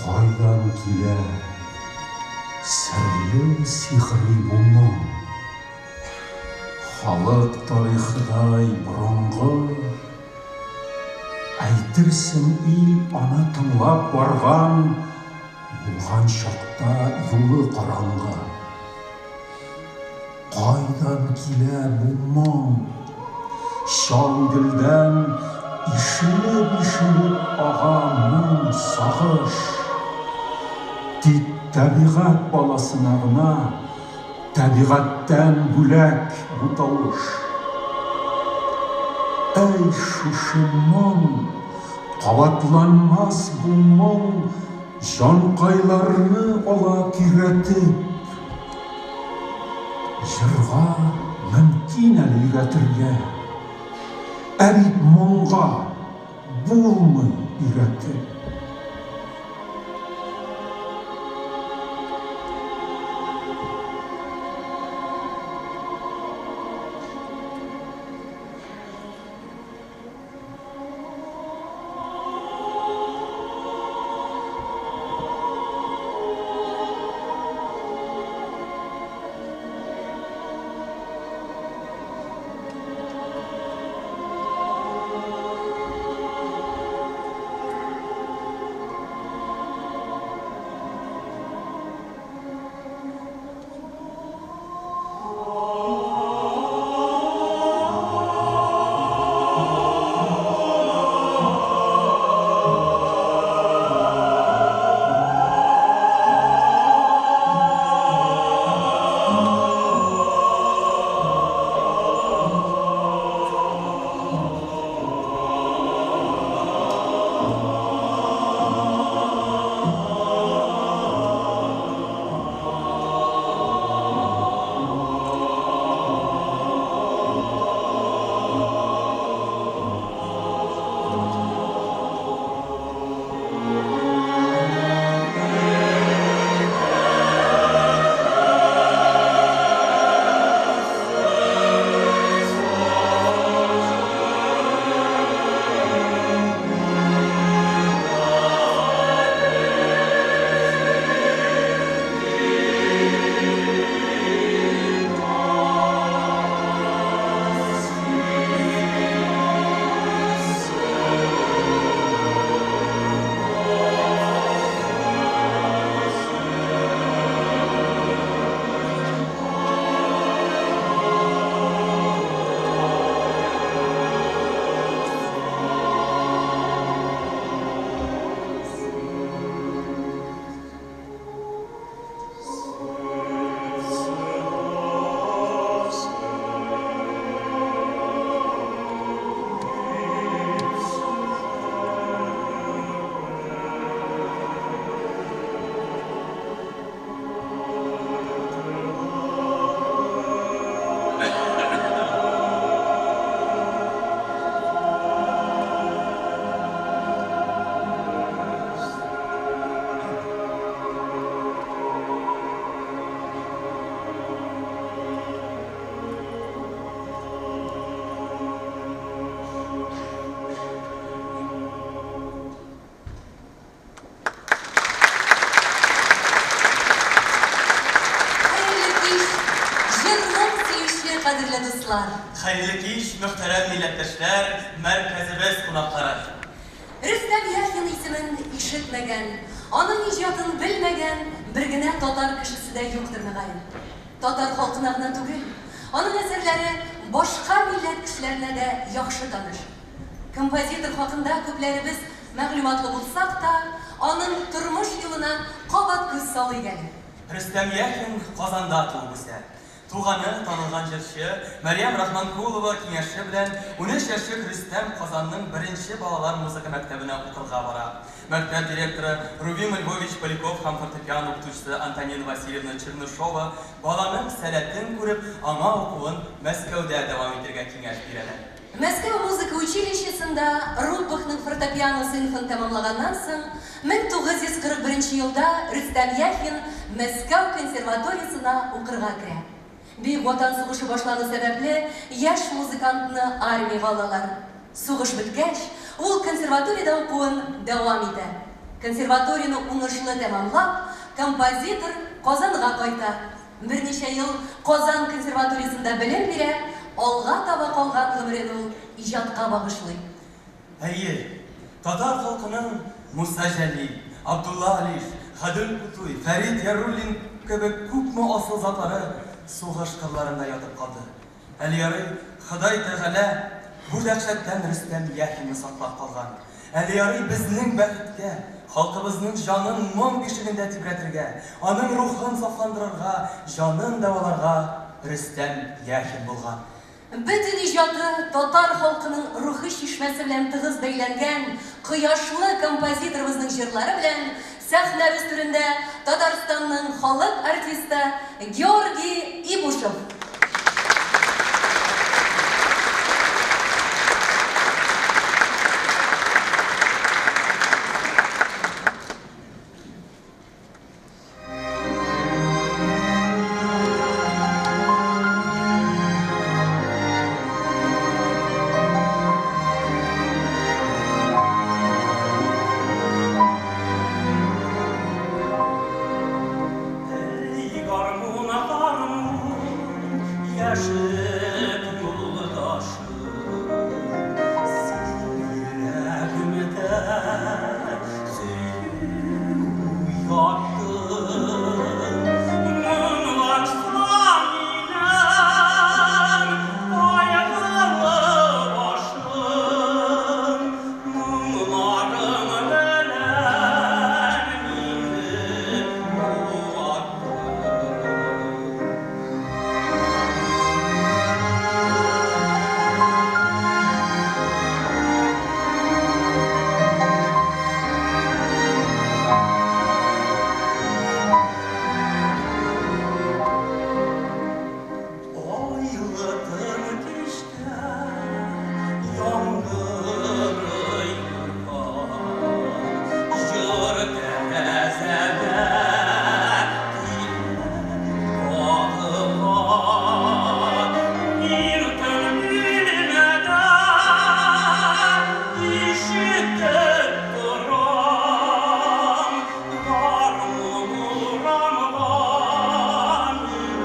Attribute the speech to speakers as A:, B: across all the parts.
A: Кайдан килә серле сихри бу моң? Халык тарихыдай борынгы, Әйтерсең ил аны тыңлап барган, Булган чакта юлы караңгы. Кайдан килә бу моң? Чал Иделдән ишелеп-ишелеп ага моң, сагыш. Тик табигать баласына гына табигатьтән бүләк бу тавыш. Әй, шушы моң, кабатланмас бу моң җанкайларны ала көйрәтеп. Җырга мөмкин әле өйрәтергә, Ә бит моңга булмый өйрәтеп.
B: Хәерле кич, җыр-моң сөюче кадерле дуслар!
C: Хәерле кич, мөхтәрәм милләттәшләр, мәркәзебез кунаклары!
B: Рөстәм Яхин исемен ишетмәгән, аның иҗатын белмәгән бер генә татар кешесе дә юктыр, мөгаен. Татар халкына гына түгел, аның әсәрләре башка милләт кешеләренә дә яхшы таныш. Композитор хакында күпләребез мәгълүматлы булсак та, аның тормыш юлына кабат күз салыйк әле.
C: Рөстәм Яхин Казанда туып үсә. Туганы, танылган җырчы Мәрьям Рахманкулова киңәше белән 13 яшьлек Рөстәм Казанның беренче балалар музыка мәктәбенә укырга бара. Мәктәп директоры Рувим Львович Поляков һәм фортепиано укытучысы Антонина Васильевна Чернышова баланың сәләтен күреп, аңа укуын Мәскәүдә дәвам итергә киңәш бирәләр.
B: Мәскәү музыка училищесында Руппахның фортепиано сыйныфын тәмамлаганнан соң, 1941 елда Рөстәм Яхин Мәскәү консерваториясенә укырга керә. Бөек Ватан сугышы башлану сәбәпле, яшь музыкантны армиягә алалар. Сугыш беткәч, ул консерваториядә укуын дәвам итә. Консерваторияне уңышлы тәмамлап, композитор Казанга кайта. Берничә ел Казан консерваториясендә белем бирә, алга таба калган гомерен ул иҗатка багышлый.
C: Әйе, татар халкының Муса Җәлил, Абдулла Алиш, Гадел Кутуй, Фәрит Яруллин кебек күпме асыл затлары сугыш кырларында ятып калды. Әле ярый, Ходай Тәгалә бу дәһшәттән Рөстәм Яхинны саклап калган. Әле ярый безнең бәхеткә, халкыбызның җанын моң бишегендә тибрәтергә, аның рухын сафландырырга, җанын дәваларга Рөстәм Яхин булган.
B: Бөтен иҗаты татар халкының рухи чишмәсе белән тыгыз бәйләнгән кояшлы композиторыбызның җырлары белән сәхнәбез түрендә Татарстанның халык артисты Георгий Ибушев.
D: Эй, гармун, гармун, яшьлек юлдашым, син йөрәгемдә сөю уяттың. Моңлансам минем кайгылы башым, моңнарың белән мине юаттың. Айлы тын кичтә яңгырый юрган, җыр тәрәзәдә тилмереп кагылган. Мин тын бүлмәдә ишетеп торам, гармун урамга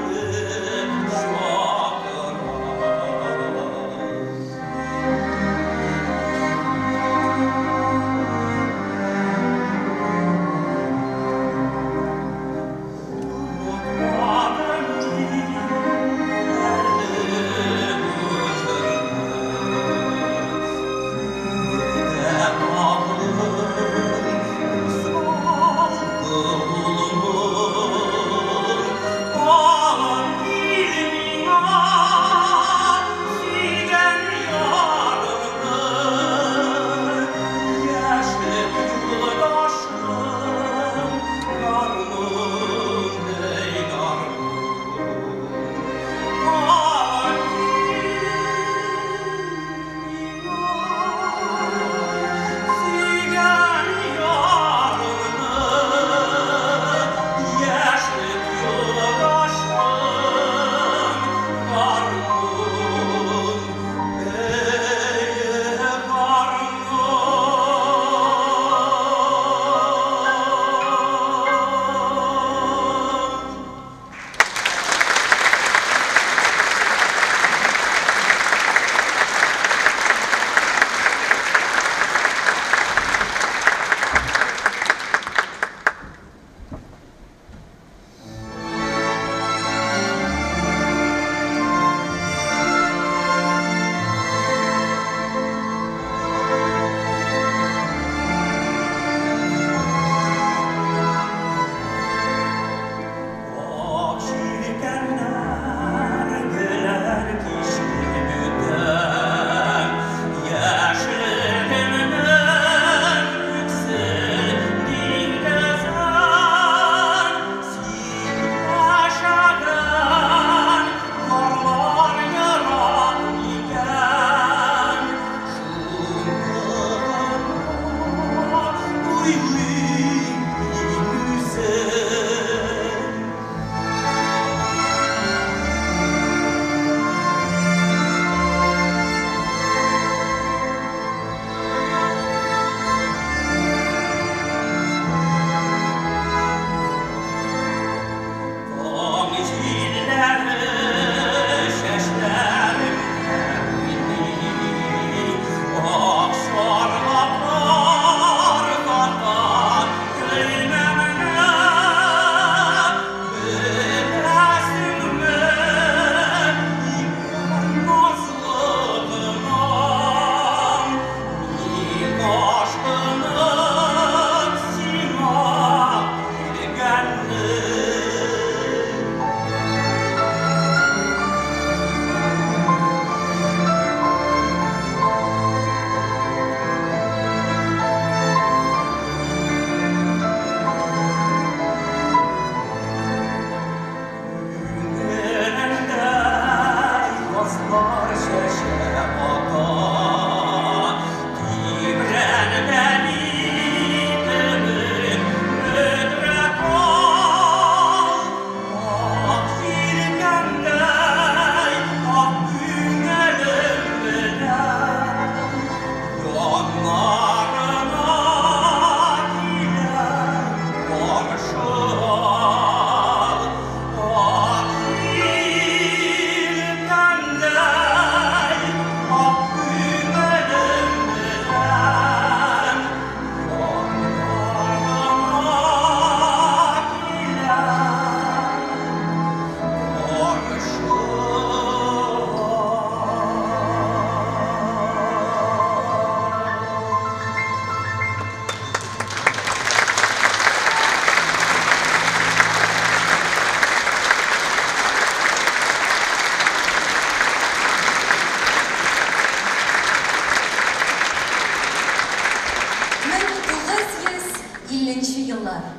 D: мине чакыра. Онытмадым мин әле бу җырны, күңелдә тагын кузгалды ул моң. Алып кил миңа сөйгән ярымны, яшьлек юлдашым, гармун, эй, гармун. Алып кил миңа сөйгән ярымны, яшьлек юлдашым, гармун, эй, гармун. Ак җилкәннәр белән кичеп үтәм, яшьлегемнең күксел диңгезен. Син яшәгән ярлар ерак микән? Шуны гына уйлыйм мин үзем.
B: 50 еллар.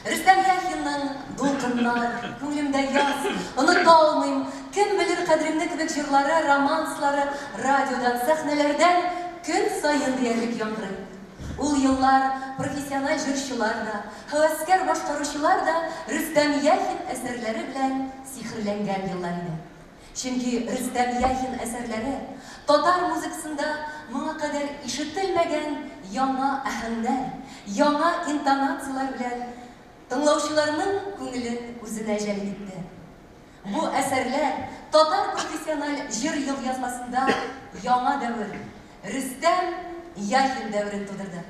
B: Рөстәм Яхинның Дулкыннар, Күңелемдә яз, Оныта алмыйм, Кем белер кадеремне кебек җырлары, романслары радиодан, сәхнәләрдән көн саен диярлек яңгырый. Ул еллар профессиональ җырчылар да, һәвәскәр башкаручылар да Рөстәм Яхин әсәрләре белән сихерләнгән еллар иде. Чөнки Рөстәм Яхин әсәрләре татар музыкасында моңа кадәр ишетелмәгән яңа аһәңнәр, яңа интонацияләр белән тыңлаучыларның күңелен үзенә җәлеп итте. Бу әсәрләр татар профессиональ җыр елъязмасында яңа дәвер, Рөстәм Яхин дәверен тудырды.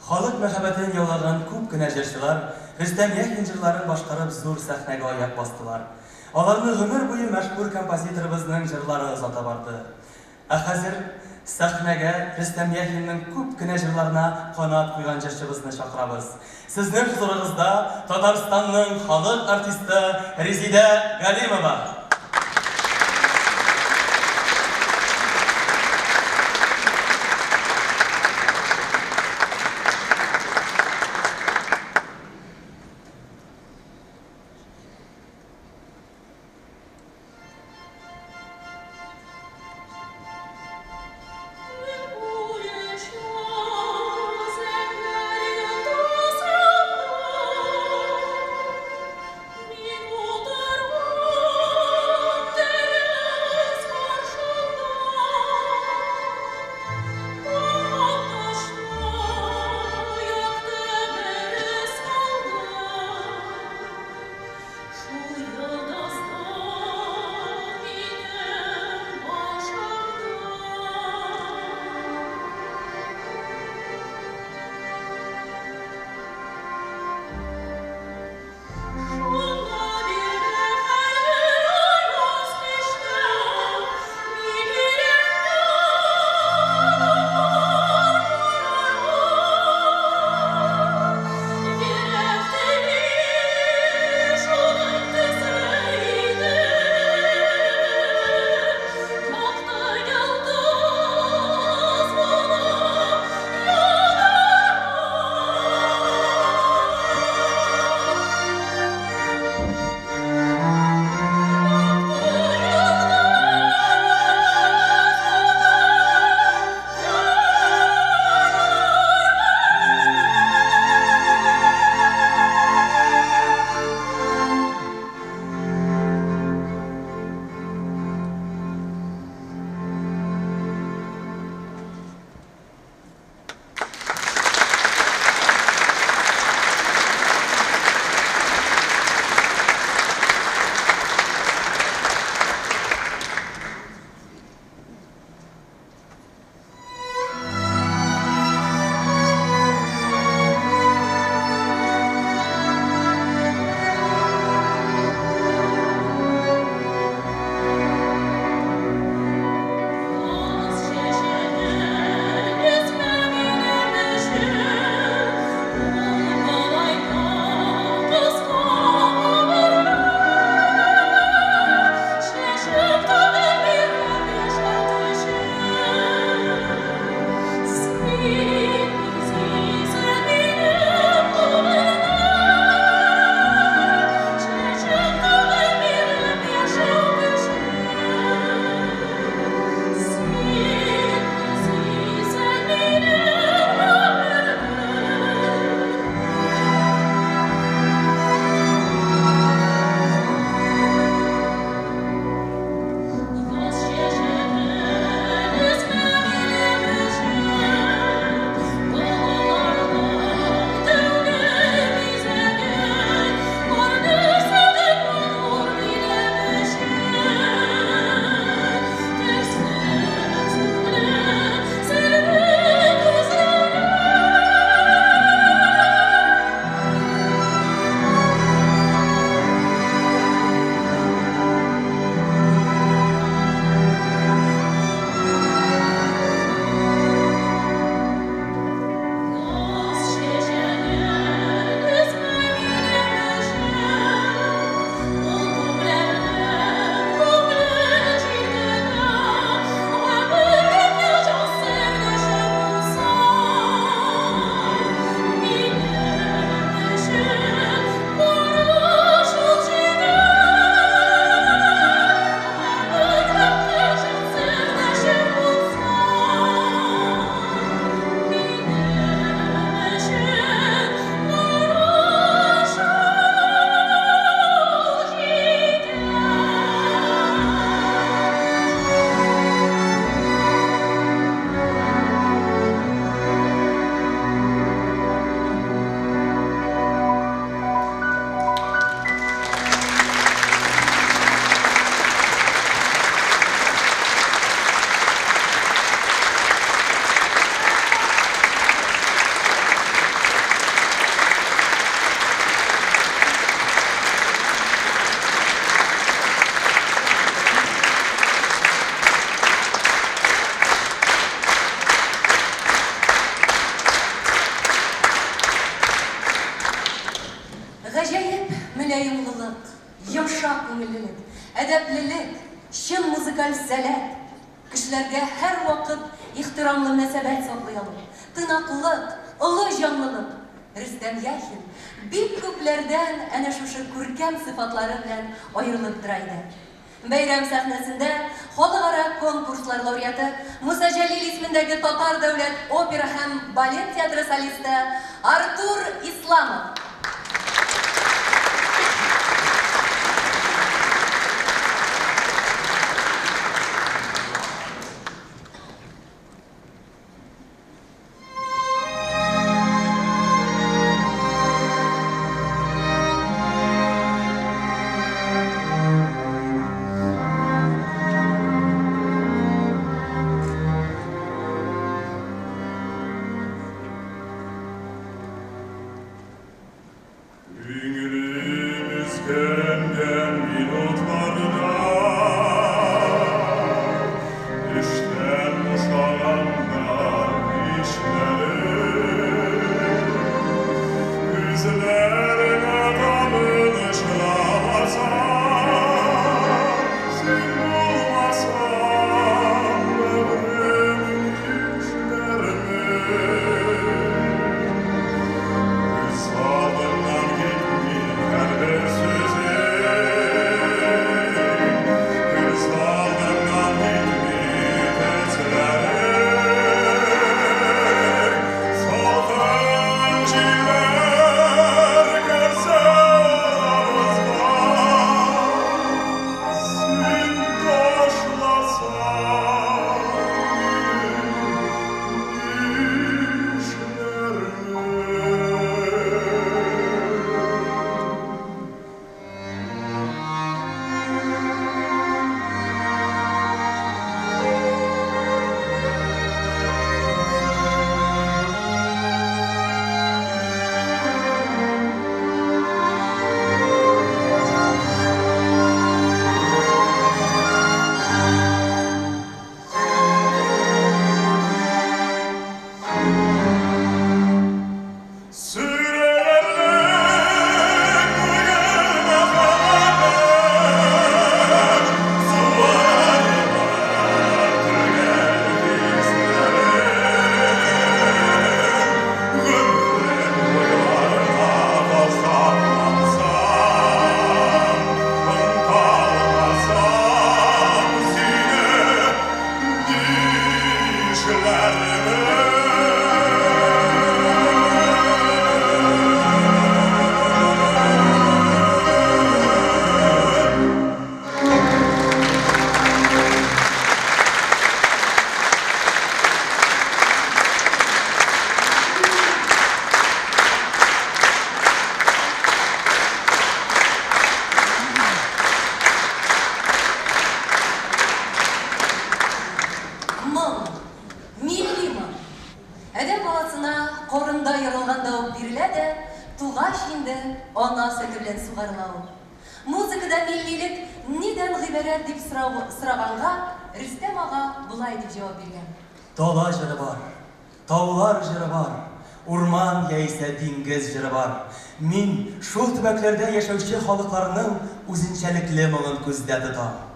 C: Халык мәхәббәтен яулаган күп кенә җырчылар Рөстәм Яхин җырларын башкарып зур сәхнәгә аяк бастылар. Аларны гомер буе мәшһүр композиторыбызның җырлары озата барды. Ә хәзер сәхнәгә Рөстәм Яхинның күп кенә җырларына канат куйган җырчыбызны чакырабыз. Сезнең хозурыгызда Татарстанның халык артисты Резидә Галимова.
D: Зәңгәр йолдызымда мин утырам.
B: Йомшак күңеллелек, әдәплелек, чын музыкаль сәләт, кешеләргә һәрвакыт ихтирамлы мөнәсәбәт саклый алу, тыйнаклык, олы җанлылык. Рөстәм Яхин бик күпләрдән әнә шушы күркәм сыйфатлары белән аерылып тора иде. Бәйрәм сәхнәсендә халыкара конкурслар лауреаты, Муса Җәлил исемендәге Татар дәүләт опера һәм балет театры солисты Артур Исламов. Моң, милли моң. Адәм баласына карында яралганда ук бирелә дә, тугач инде ана сөте белән сугарыла ул. Музыкада миллилек нидән гыйбарәт дип сораганга, Рөстәм ага болай дип җавап биргән.
C: Дала җыры бар, таулар җыры бар, урман яисә диңгез җыры бар. Мин шул төбәкләрдә яшәүче халыкларның үзенчәлекле моңын күздә тотам.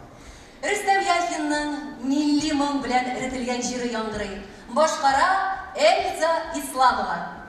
B: Рөстәм Яхинның милли моң белән эретелгән җыры яңгырый. Башкара Эльза Исламова.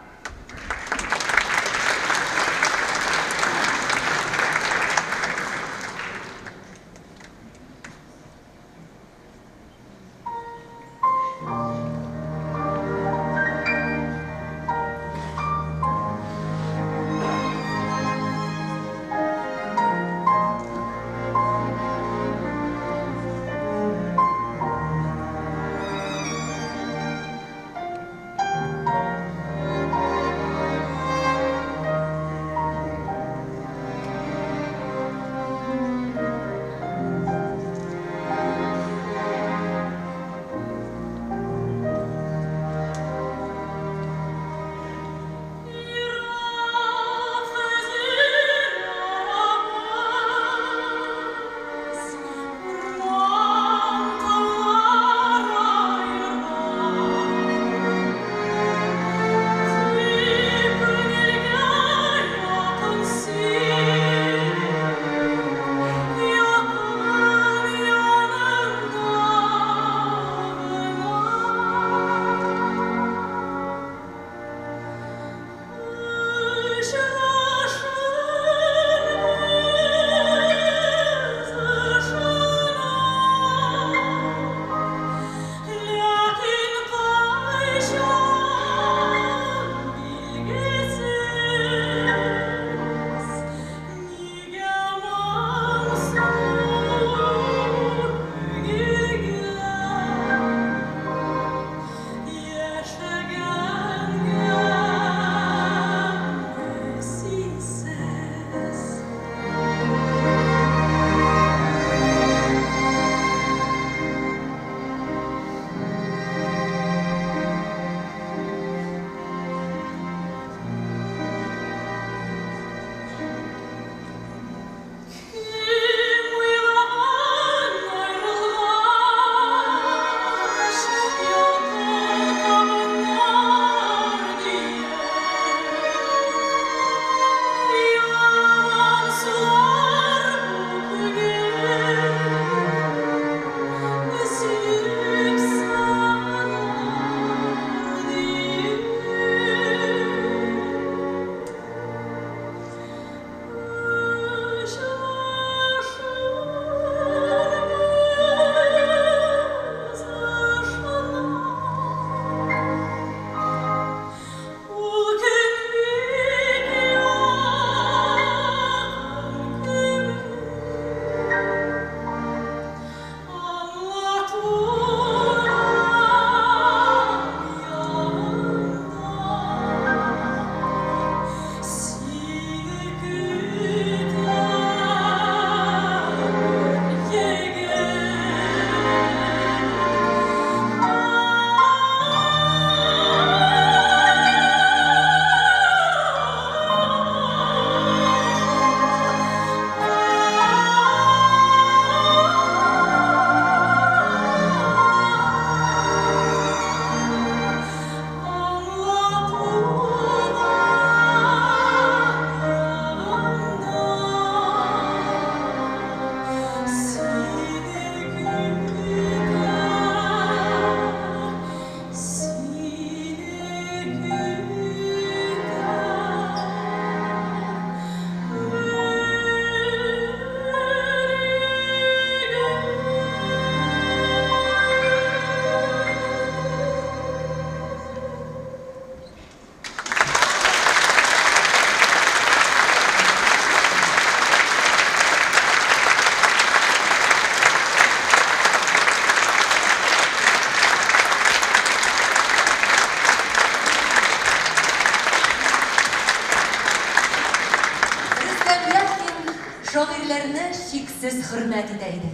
B: шагыйрьләрне чиксез хөрмәт итә иде.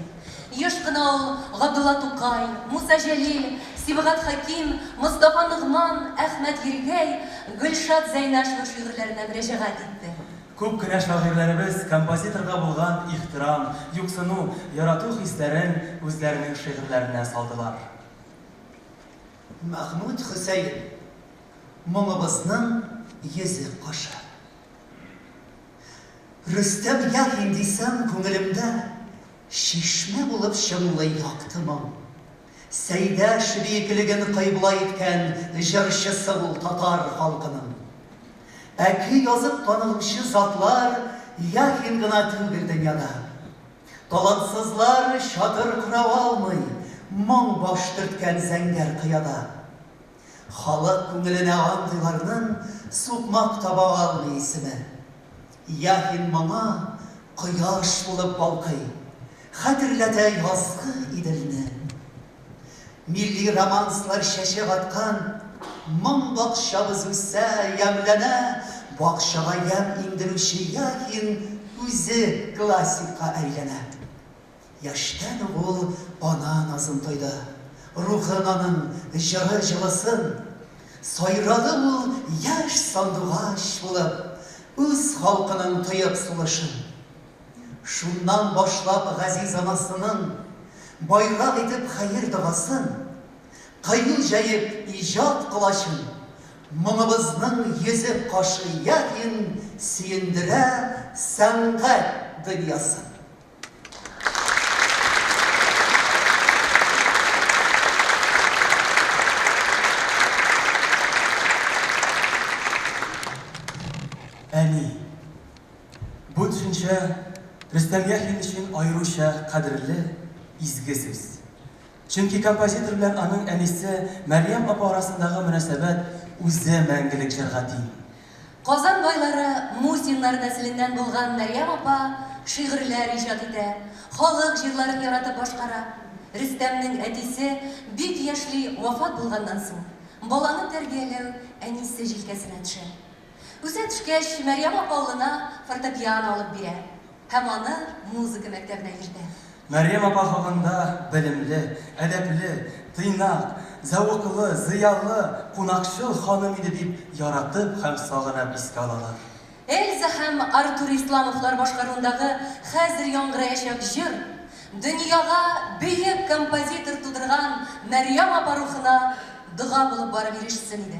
B: Еш кына ул Габдулла Тукай, Муса Җәлил, Сибгат Хәким, Мостафа Ногман, Әхмәт Ерикәй, Гөлшат Зәйнашева шигырьләренә мөрәҗәгать итте.
C: Күп кенә шагыйрьләребез композиторга булган ихтирам, юксыну, ярату хисләрен үзләренең шигырьләренә салдылар.
E: Мәхмүт Хөсәен, моңыбызның йөзек кашы. Рөстәм Яхин дисәм, күңелемдә чишмә булып чыңлый якты моң. Сәйдәш биеклеген кыйбла иткән җырчысы ул татар халкының. Ә көй язып танылучы затлар Яхин гына түгел дөньяда. Талантсызлар чатыр кора алмый моң баш төрткән зәңгәр кыяда. Халык күңеленә андыйларның сукмак таба алмый исеме. Яхин моңа кояш булып балкый, хәтерләтә язгы Иделне. Милли романслар чәчәк аткан моң бакчабыз үсә, ямьләнә, бакчага ямь иңдерүче Яхин үзе классикка әйләнә. Яшьтән үк ул ана назын тойды, рухын аның, җыры җылысын. Сайрады ул яшь сандугач булып, үз халкының тоеп сулышын. Шуннан башлап газиз анасының байрак итеп хәер-догасын, кыю җәеп иҗат колачын, моңыбызның йөзек кашы Яхин сөендерә сәнгать дөньясын.
C: Әни. Бу төшенчә Рөстәм Яхин өчен аеруча кадерле, изге сүз. Чөнки композитор белән аның әнисе Мәрьям апа арасындагы мөнәсәбәт үзе мәңгелек җырга тиң.
B: Казан байлары Мусиннар нәселеннән булган Мәрьям апа шигырьләр иҗат итә, халык җырларын яратып башкара. Рөстәмнең әтисе бик яшьли вафат булганнан соң, баланы тәрбияләү әнисе җилкәсенә төшә. Үсә төшкәч, Мәрьям апа улына фортепиано алып бирә һәм аны музыка мәктәбенә йөртә.
C: Мәрьям апа хакында белемле, әдәпле, тыйнак, зәвыклы, зыялы, кунакчыл ханым иде дип яратып һәм сагынып искә алалар.
B: Эльза һәм Артур Исламовлар башкаруындагы хәзер яңгыраячак җыр дөньяга бөек композитор тудырган Мәрьям апа рухына дога булып барып ирешсен иде.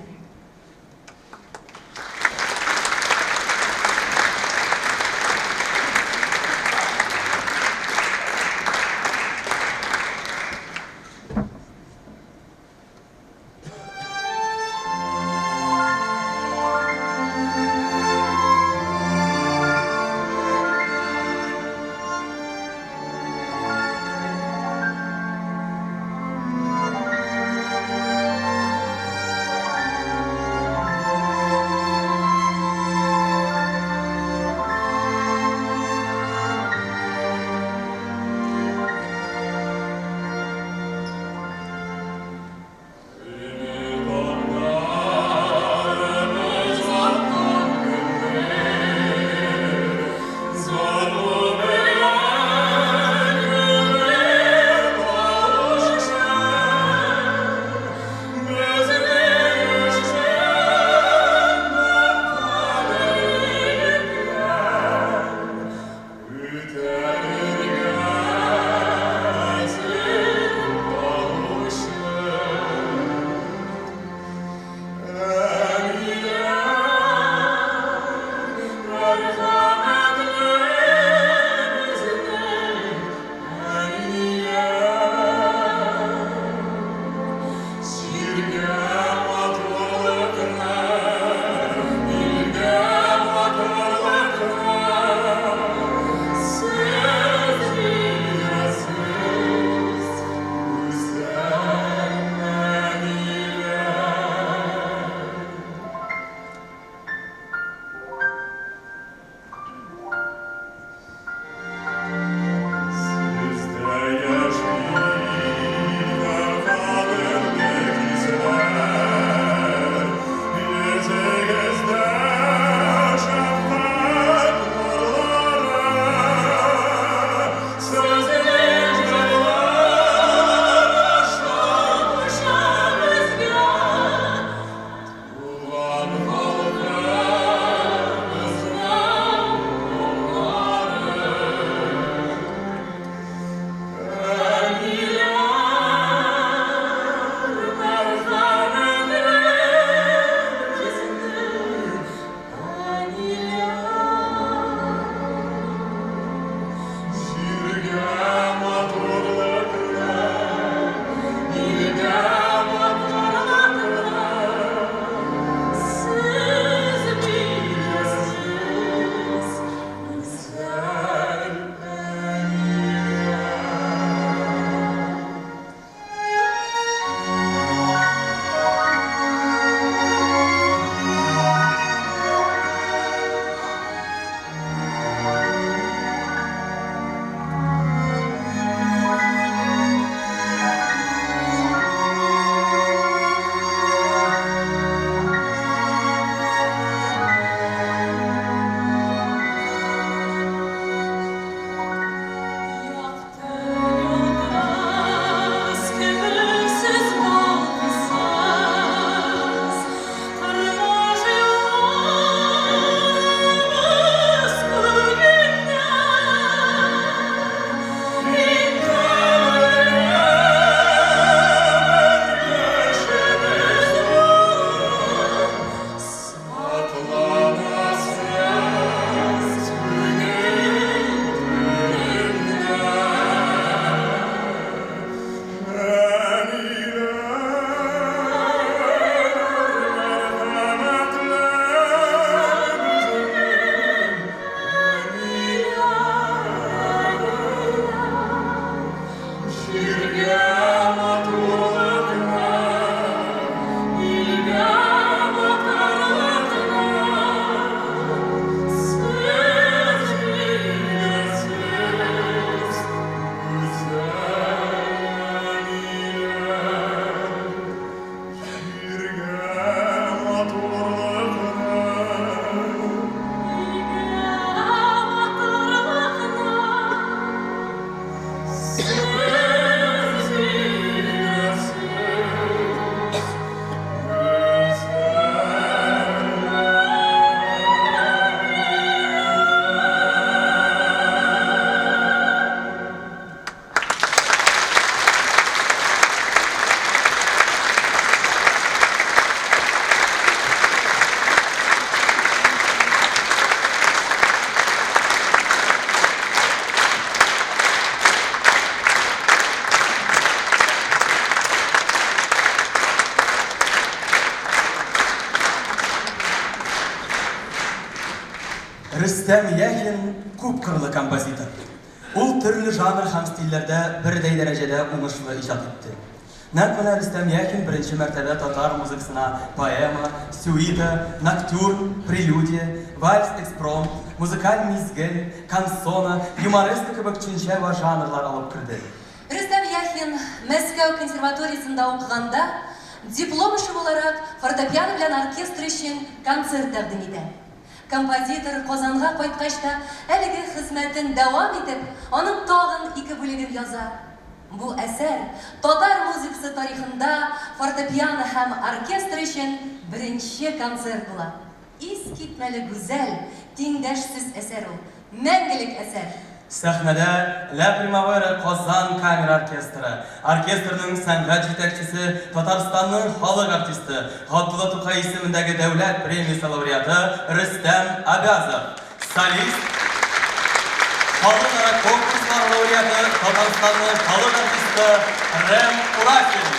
C: Рөстәм Яхин күпкырлы композитор. Ул төрле жанр һәм стильләрдә бердәй дәрәҗәдә уңышлы иҗат итте. Нәкъ менә Рөстәм Яхин беренче мәртәбә татар музыкасына поэма, сюита, ноктюрн, прелюдия, вальс-экспромт, музыкаль мизгел, канцона, юмореска кебек төшенчә вә жанрлар алып керде.
B: Рөстәм Яхин Мәскәү консерваториясендә укыганда, диплом эше буларак фортепиано белән оркестр өчен концерт тәкъдим итә. Композитор Казанга кайткач та әлеге хезмәтен дәвам итеп, аның тагын ике бүлеген яза. Бу әсәр татар музыкасы тарихында фортепиано һәм оркестр өчен беренче концерт була. Искитмәле гүзәл, тиңдәшсез әсәр ул, мәңгелек әсәр.
C: Сәхнәдә Ла Примавера Казан камера оркестры. Оркестрның сәнгать җитәкчесе Татарстанның халык артисты, Габдулла Тукай исемендәге дәүләт премиясе лауреаты Рөстәм Абязов. Солист, халыкара конкурслар лауреаты Татарстанның халык артисты Рэм Урафин.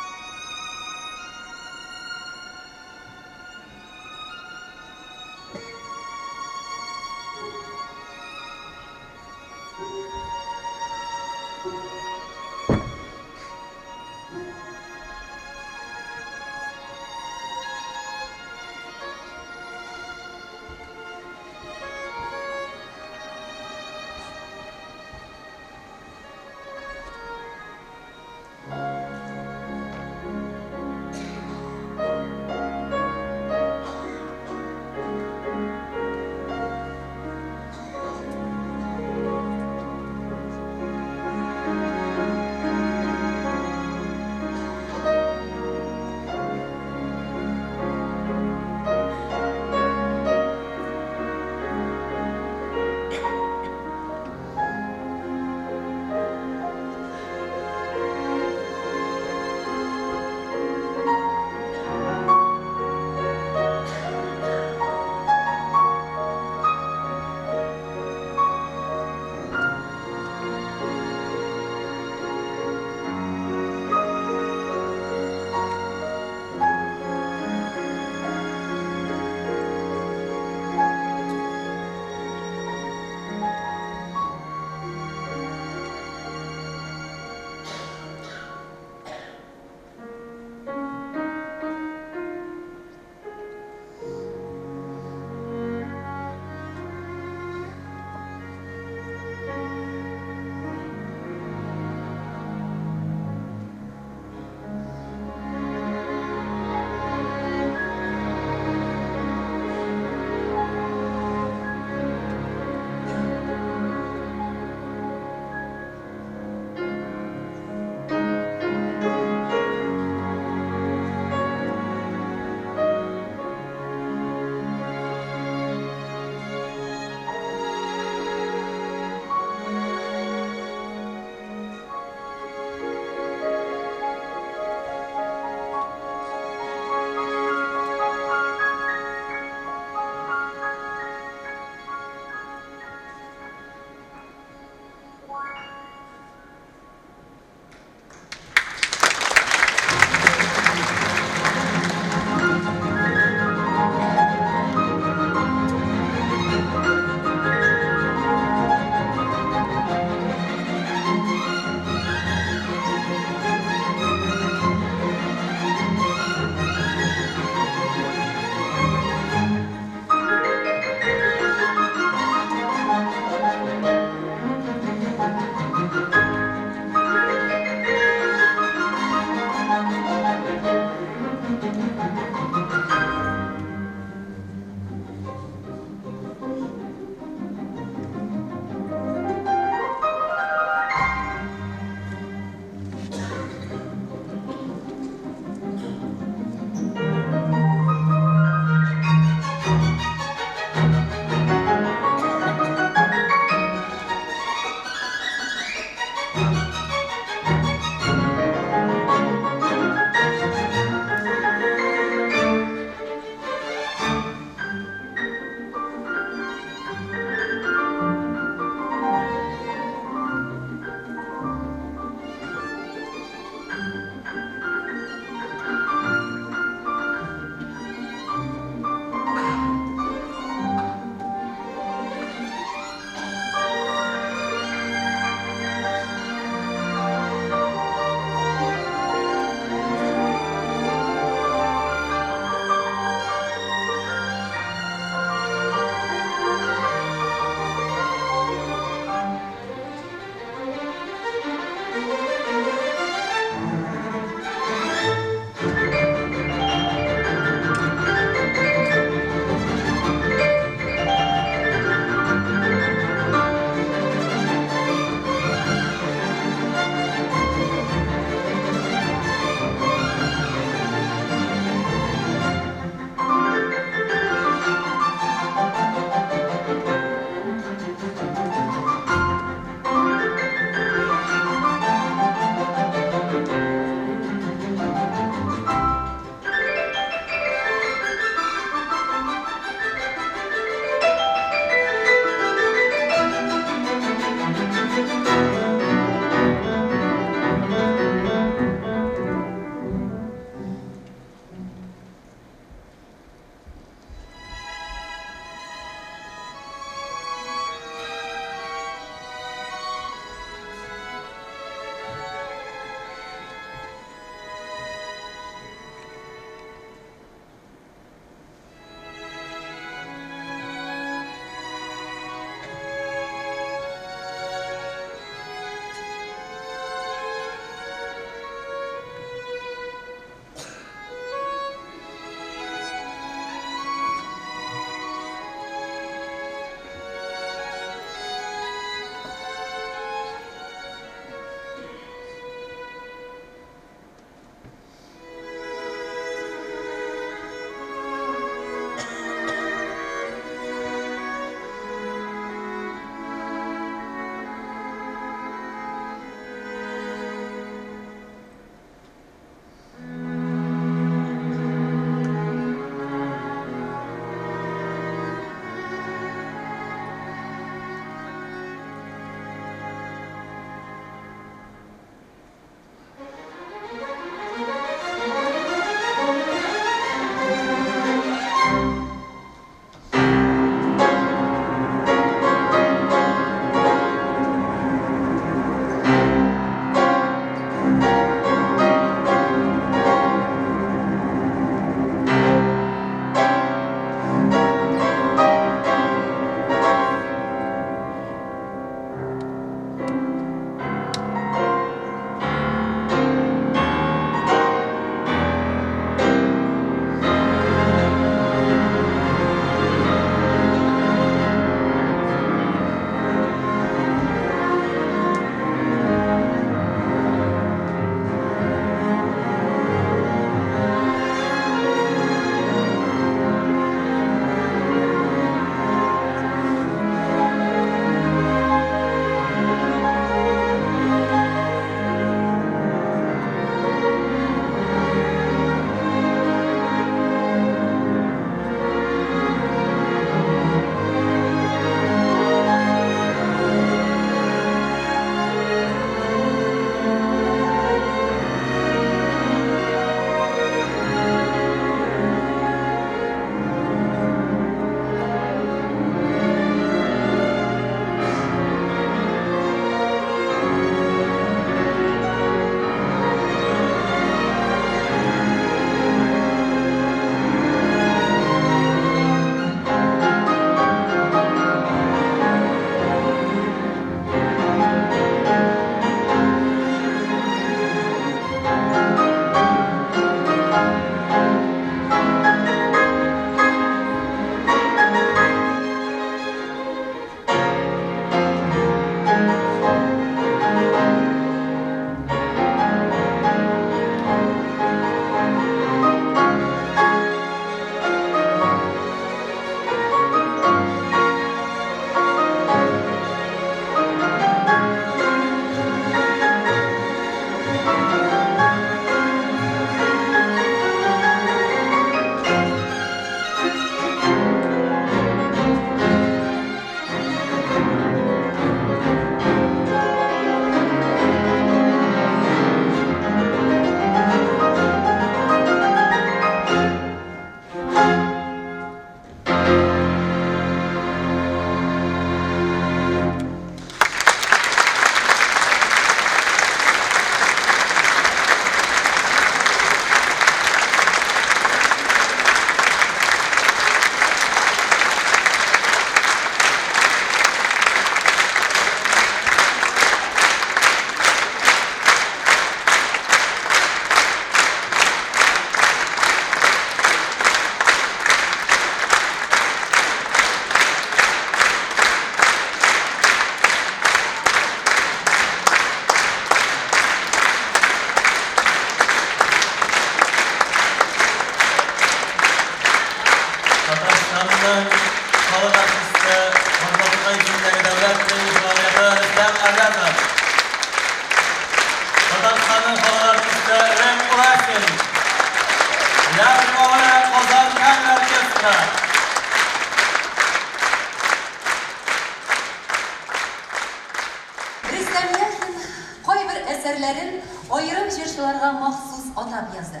B: атап язды.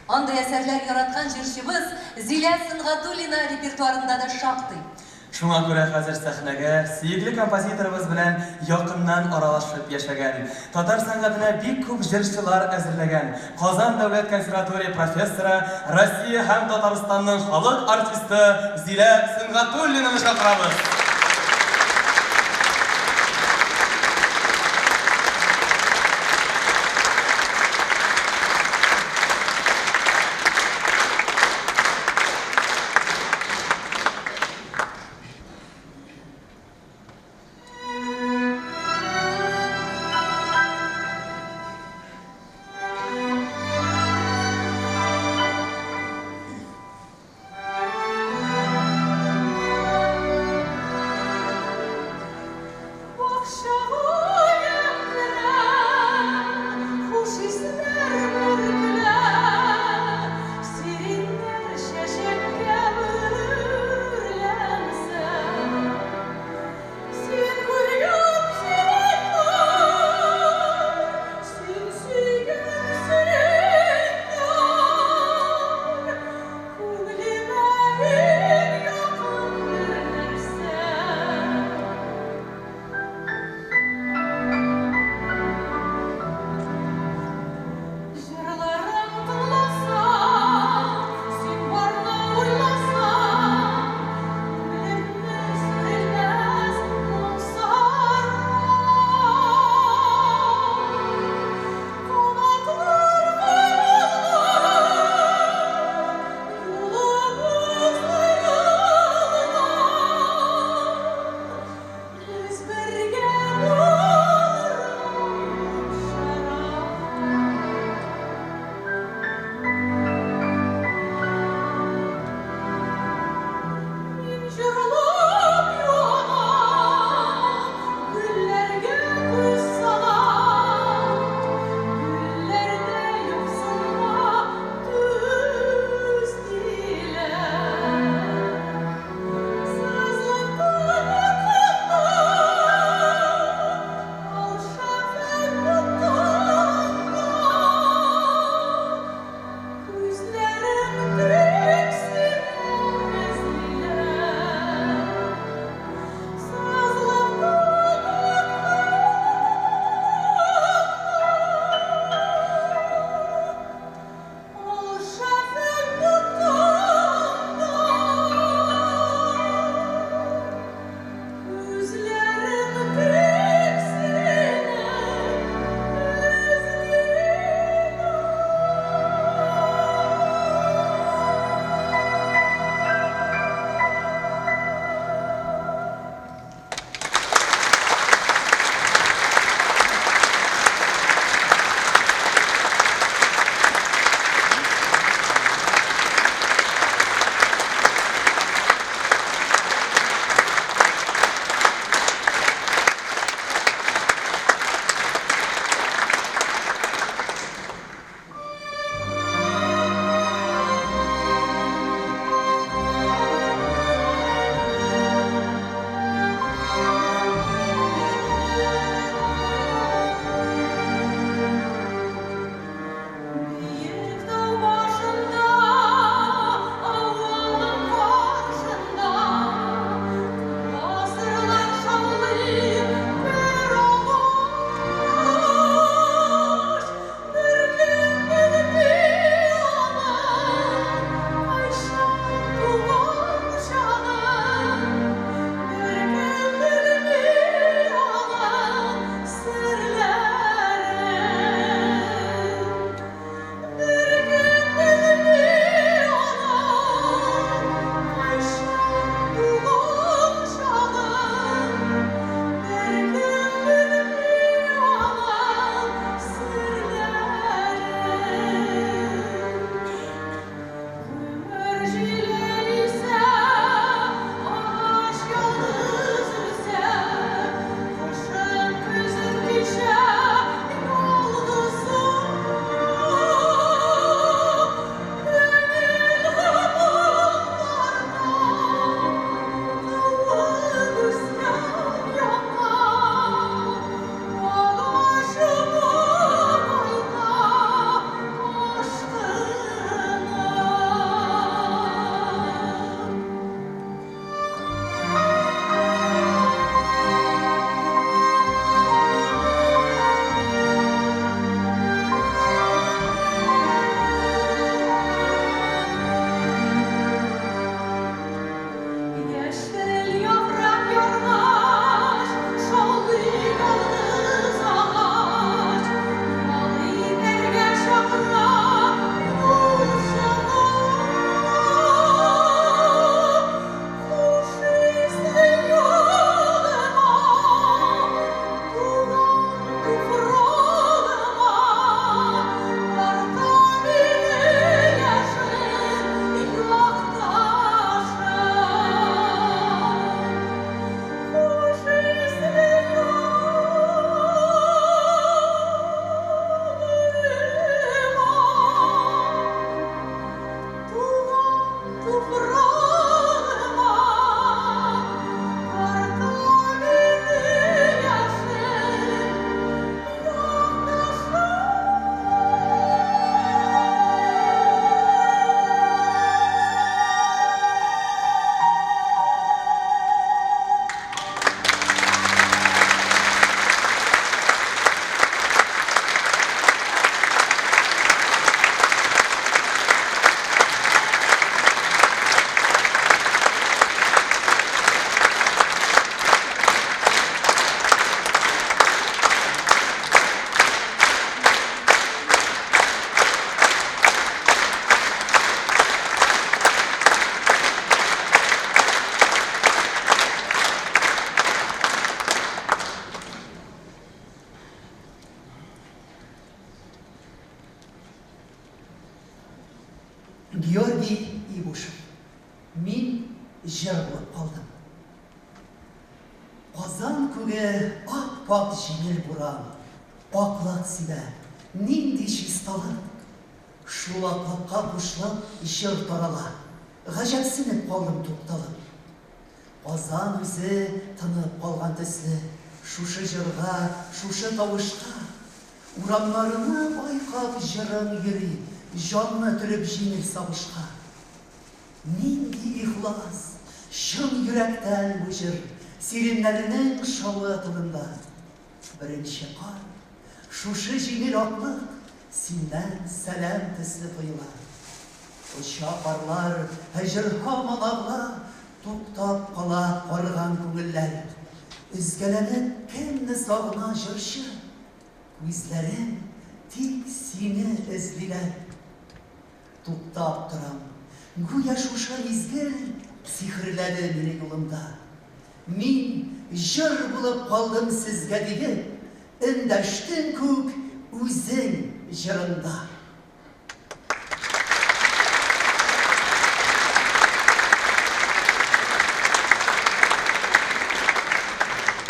B: Андый әсәрләр яраткан җырчыбыз Зилә Сөнгатуллина репертуарында да шактый.
C: Шуңа күрә хәзер сәхнәгә сөекле композиторыбыз белән якыннан аралашып яшәгән, татар сәнгатенә бик күп җырчылар әзерләгән Казан дәүләт консерватория профессоры, Россия һәм Татарстанның халык артисты Зилә Сөнгатуллинаны чакырабыз.
E: Георгий Ибушев. Мин җыр булып калдым. Казан күге ап-ак җиңел буран, Аклык сибә, нинди чисталык! Шул аклыкка кушылып җыр тарала, Гаҗәпсенеп калдым тукталып. Казан үзе тынып калган төсле, Шушы җырга, шушы тавышка. Урамнарны айкап җырың йөри, Җанны төреп җиңел сагышка. Нинди ихлас, чын йөрәктән бу җыр, Сиреннәрнең шавы тынында. Беренче кар, шушы җиңел аклык Синнән сәлам төсле тоела. Оча парлар, ә җыр һаман агыла, Туктап кала арыган күңелләр. Өзгәләнеп кемне сагына җырчы? Күзләрем тик сине эзлиләр. Туктап торам. Гүя шушы мизгел сихерләде мине юлымда. Мин җыр булып калдым сезгә диеп, эндәштең күк үзең җырыңда.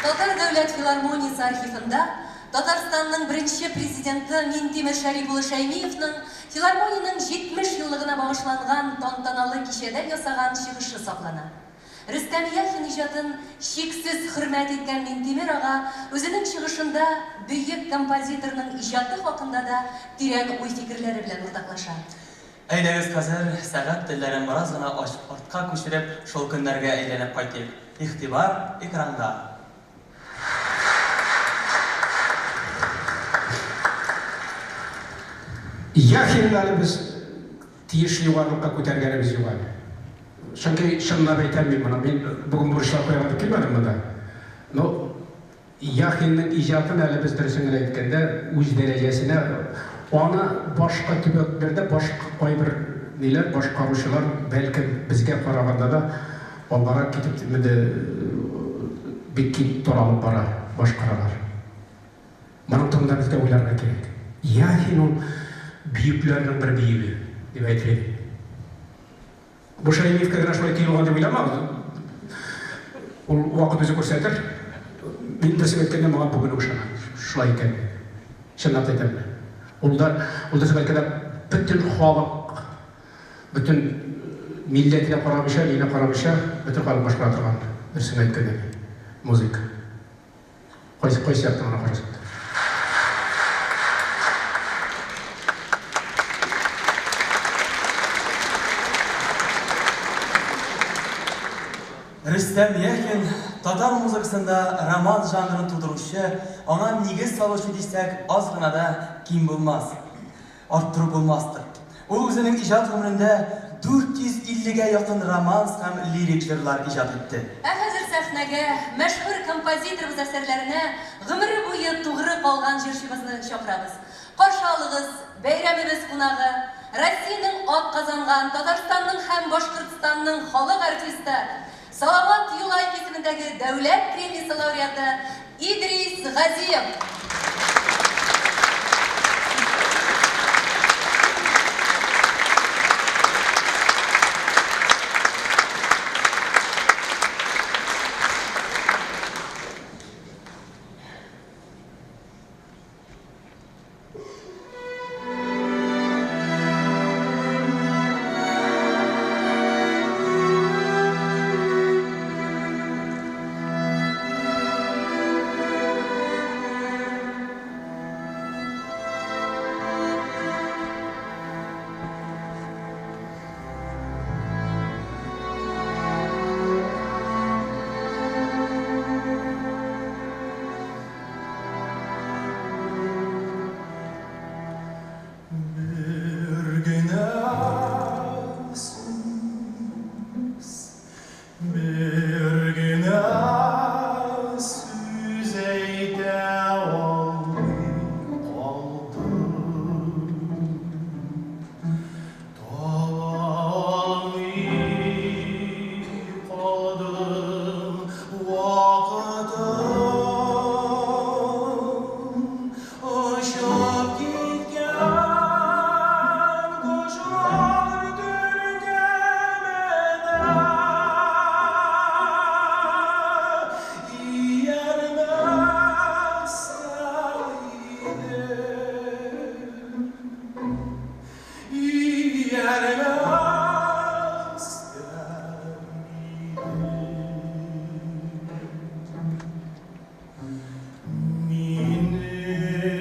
B: Татар дәүләт филармониясе архивында Татарстанның беренче президенты Минтимер Шәрип улы Шәймиевның филармониянең 70 еллыгына багышланган тантаналы кичәдә ясаган чыгышы саклана. Рөстәм Яхин иҗатын чиксез хөрмәт иткән Минтимер ага үзенең чыгышында бөек композиторның иҗаты хакында да тирән уй-фикерләре белән уртаклаша.
C: Әйдәгез хәзер, сәгать телләрен бераз гына артка күчереп, шул көннәргә әйләнеп кайтыйк. Игътибар, экранга!
F: Яхинны әле без тиешле югарылыкка күтәргәнебез юк әле. Чөнки чынлап әйтәм мин моны, мин бүген бурычлар куярга дип килмәдем монда. Но Яхинның иҗатын әле без дөресен генә әйткәндә, үз дәрәҗәсенә, аны башка төбәкләрдә башка кайбер ниләр, башкаручылар, бәлкем, безгә караганда да алгарак китеп, менә бик киң таралып бара, башкаралар. Моның турында безгә уйларга кирәк. Яхин ул бөекләрнең бер бөеге, дип әйтер идем. Бу Шәймиевкә генә шулай тоелган дип уйламагыз. Ул вакыт үзе күрсәтер. Мин дөресен әйткәндә, моңа бүген үк ышанам. Шулай икән. Чынлап та әйтәм. Ул да, ул дөресен әйткәндә, бөтен халык, бөтен милләтенә карамыйча, нигә карамыйча, бөтен халык башкара торган, дөресен әйткәндә, музыка. Кайсы, кайсы яктан гына карасак та.
C: Рөстәм Яхин, татар музыкасында романс жанрын тудыручы, аңа нигез салучы дисәк, аз гына да ким булмас. Арттыру булмастыр. Ул үзенең иҗат гомерендә 450 гә якын романс һәм лирик җырлар иҗат итте.
B: Ә хәзер сәхнәгә мәшһүр композиторыбыз әсәрләренә гомере буе тугры калган җырчыбызны чакырабыз. Каршы алыгыз, бәйрәмебез кунагы, Россиянең атказанган, Татарстанның һәм Башкортстанның халык артисты, Салават Юлаев исемендәге дәүләт премиясе лауреаты Идрис Газиев!
D: Сөярмәскә мине. Минем бәхетем.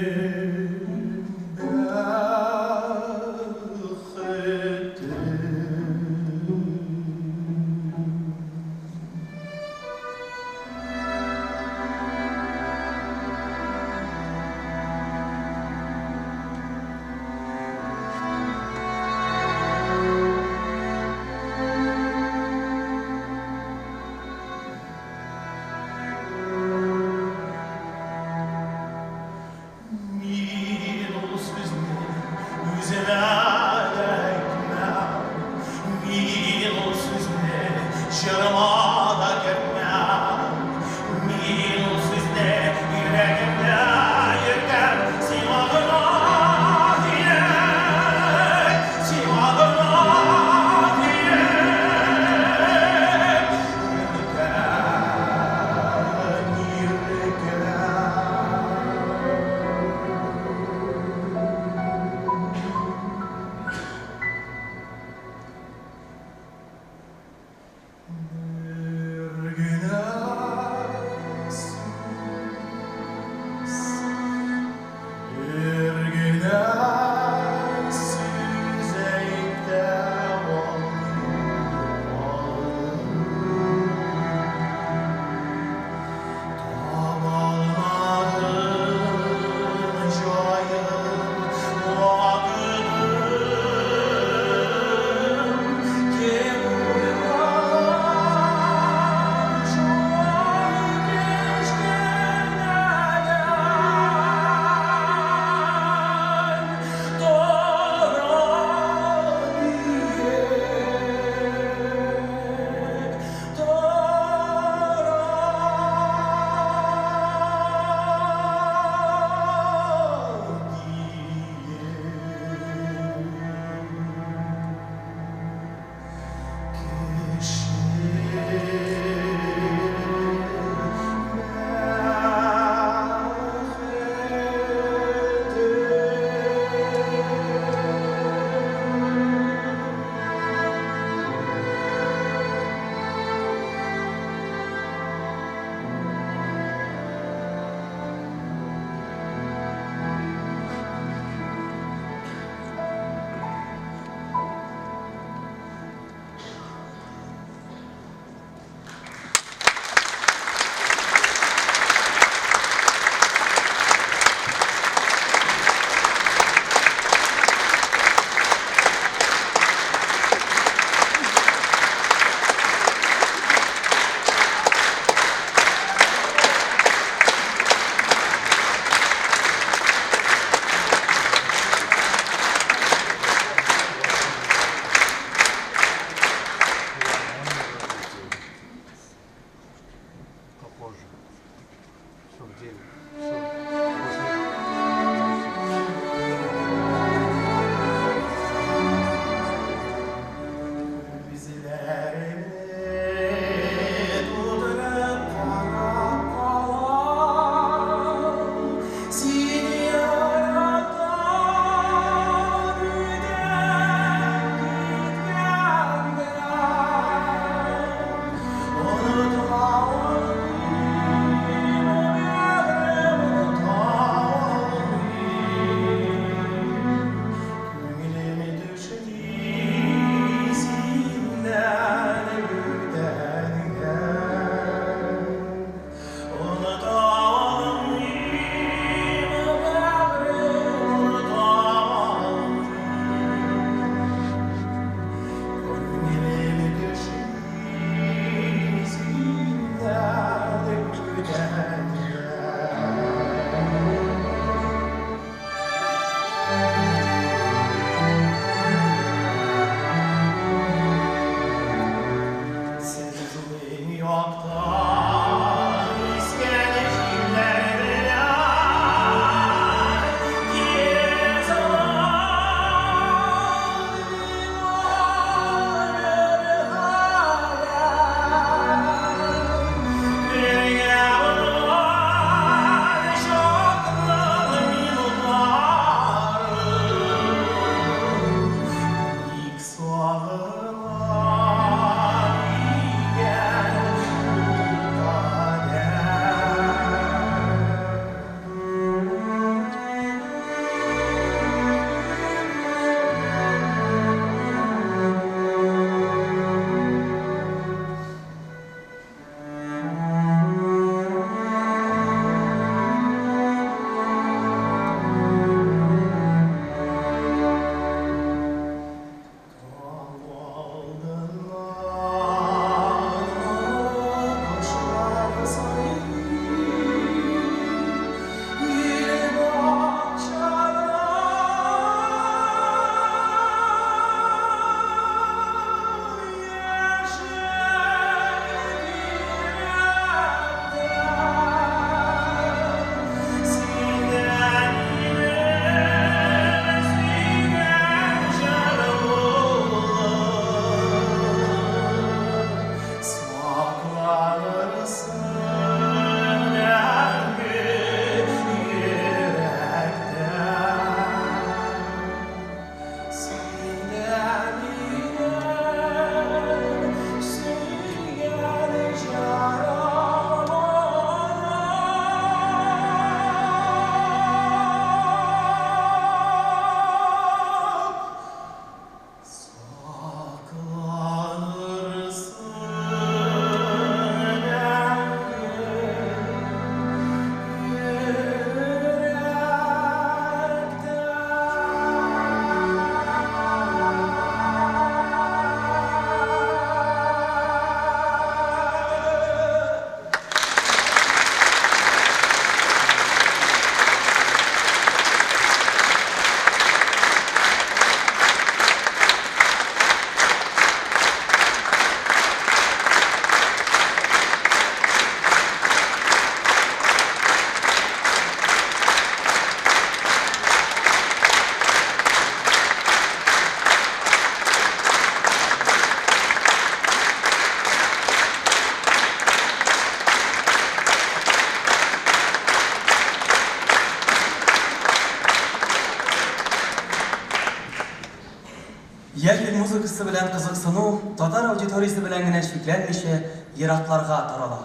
C: Яхин музыкасы белән кызыксыну татар аудиториясе белән генә чикләнмичә, еракларга тарала.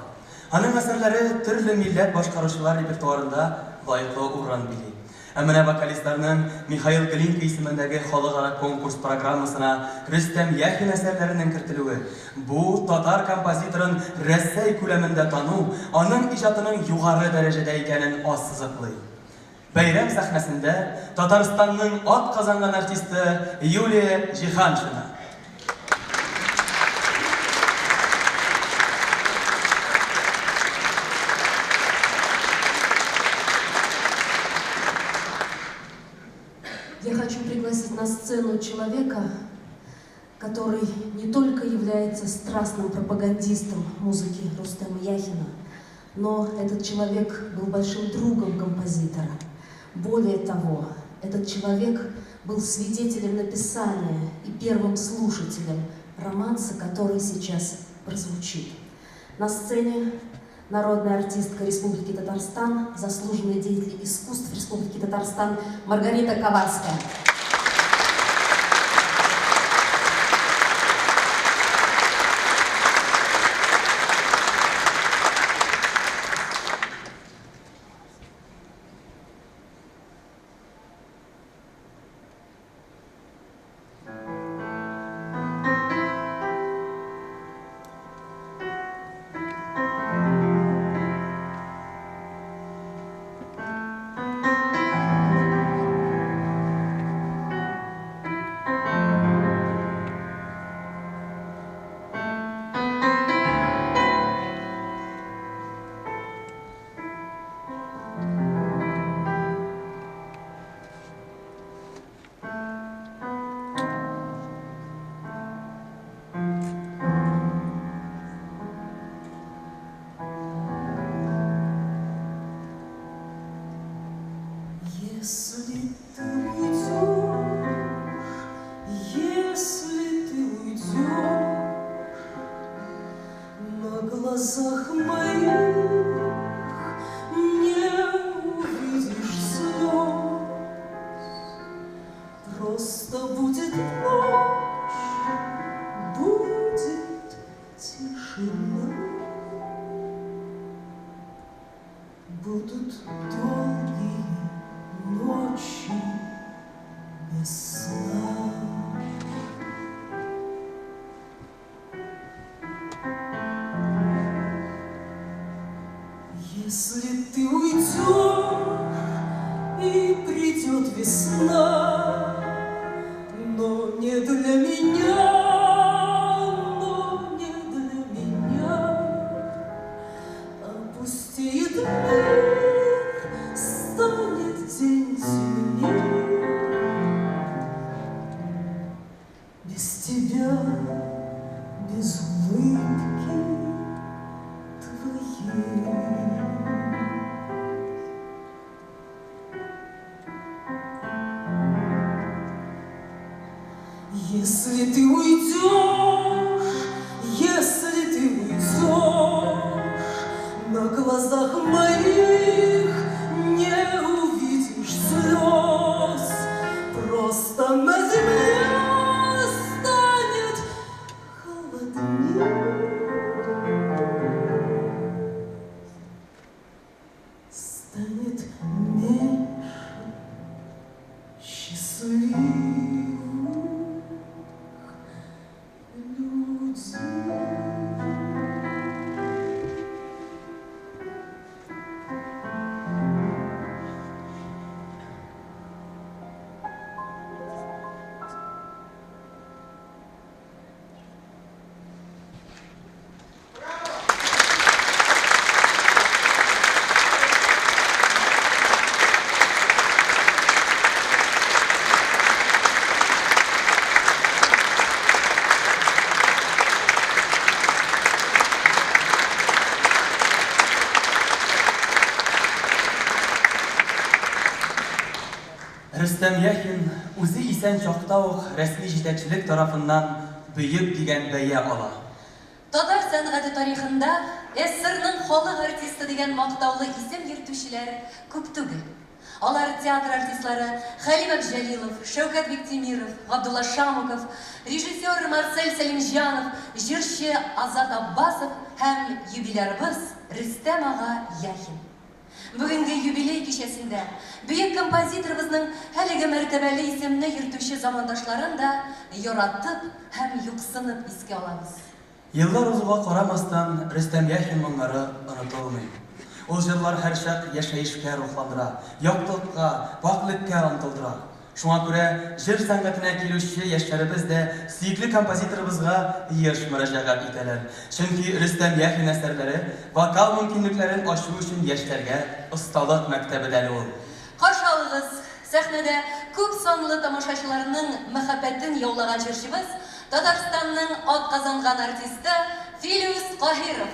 C: Аның әсәрләре төрле милләт башкаручылар репертуарында лаеклы урын били. Ә менә вокалистларның Михаил Глинка исемендәге халыкара конкурс программасына Рөстәм Яхин әсәрләренең кертелүе, бу татар композиторын Рәсәй күләмендә тану, аның иҗатының югары дәрәҗәдә икәнен ассызыклый. Бәйрәм сәхнәсендә Татарстанның атказанган артисты Юлия Җиһаншина.
B: Я хочу пригласить на сцену человека, который не только является страстным пропагандистом музыки Рустема Яхина, но этот человек был большим другом композитора. Более того, этот человек был свидетелем написания и первым слушателем романса, который сейчас прозвучит. На сцене народная артистка Республики Татарстан, заслуженный деятель искусств Республики Татарстан Маргарита Коварская.
D: Если ты уйдешь, если ты уйдешь, на глазах моих не увидишь слез, просто будет ночь, будет тишина, будут долгие ночи без сна. Если ты уйдешь, и придет весна, но не для меня, но не для меня, опустеет мир, станет день темнее. Без тебя, без улыбки твоей. Если ты уйдешь, если ты уйдешь, на глазах моих не увидишь слез, просто на земле станет холоднее, станет меньше счастливых людей.
C: Рөстәм Яхин үзе исән чакта ук рәсми җитәкчелек тарафыннан бөек дигән бәя ала.
B: Татар сәнгате тарихында СССРның халык артисты дигән мактаулы исем йөртүчеләр күп түгел. Алар театр артистлары Хәлим Әбҗәлилов, Шәүкәт Биктимиров, Габдулла Шамуков, режиссер Марсель Сәлимҗанов, җырчы Азат Аббасов һәм юбилярыбыз Рөстәм ага Яхин. Бүгенге юбилей кичәсендә бөек композиторыбызның әлеге мәртәбәле исемне йөртүче замандашларын да яратып һәм юксынып искә алабыз.
C: Еллар узуга карамастан, Рөстәм Яхин моңнары онытылмый. Ул җырлар һәрчак яшәешкә рухландыра, яктылыкка, пакьлеккә омтылдыра. Шуңа күрә җыр сәнгатенә килүче яшьләребез дә сөекле композиторыбызга еш мөрәҗәгать итәләр. Чөнки Рөстәм Яхин әсәрләре вокал мөмкинлекләрен ачу өчен яшьләргә осталык мәктәбе дә әле ул.
B: Каршы алыгыз, сәхнәдә күп санлы тамашачыларның мәхәббәтен яулаган җырчыбыз, Татарстанның атказанган артисты Филүс Каһиров.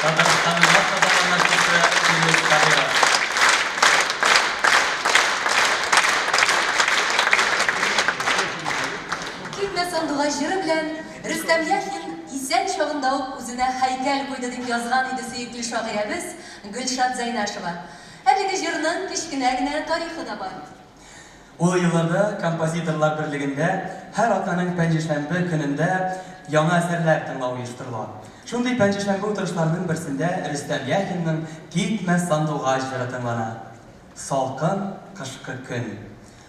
C: Татарстанның атказанган артисты Филүс Каһиров.
B: Китмә сандугач җыры белән Рөстәм Яхин исән чагында ук үзенә һәйкәл куйды дип язган иде сөекле шагыйрәбез Гөлшат Зәйнашева. Әлеге җырның кечкенә генә тарихы да бар.
C: Ул елларда Композиторлар берлегендә һәр атнаның пәнҗешәмбе көнендә яңа әсәрләр тыңлау оештырыла. Шундый пәнҗешәмбе утырышларының берсендә Рөстәм Яхинның Китмә сандугач җыры тыңлана. Салкын кышкы көн.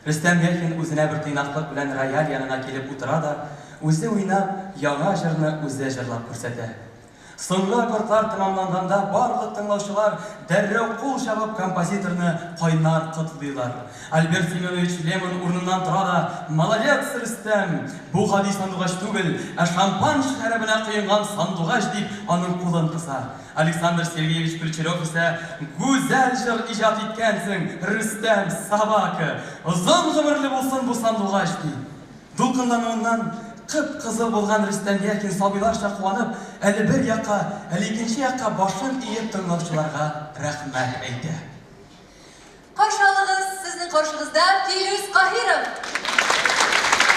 C: Рөстәм Яхин үзенә бер тыйнаклык белән рояль янына килеп утыра да, үзе уйнап, яңа җырны үзе җырлап күрсәтә. Соңгы аккордлар тәмамланганда барлык тыңлаучылар дәррәү кул чабып композиторны кайнар котлыйлар. Альберт Семенович Лемон урыныннан тора да, Молодец, Рөстәм! Бу гади сандугач түгел, ә шампан шәрабенә коенган сандугач, дип аның кулын кыса. Александр Сергеевич Ключерев исә, Гүзәл җыр иҗат иткәнсең, Рөстәм, собака! Озын гомерле булсын бу сандугач, ди. Дулкынлануыннан кып-кызыл булган Рөстәм Яхин сабыйларча куанып, әле бер якка, әле икенче якка башын иеп тыңлаучыларга рәхмәт әйтә.
B: Каршы алыгыз, сезнең каршыгызда Филүс Каһиров!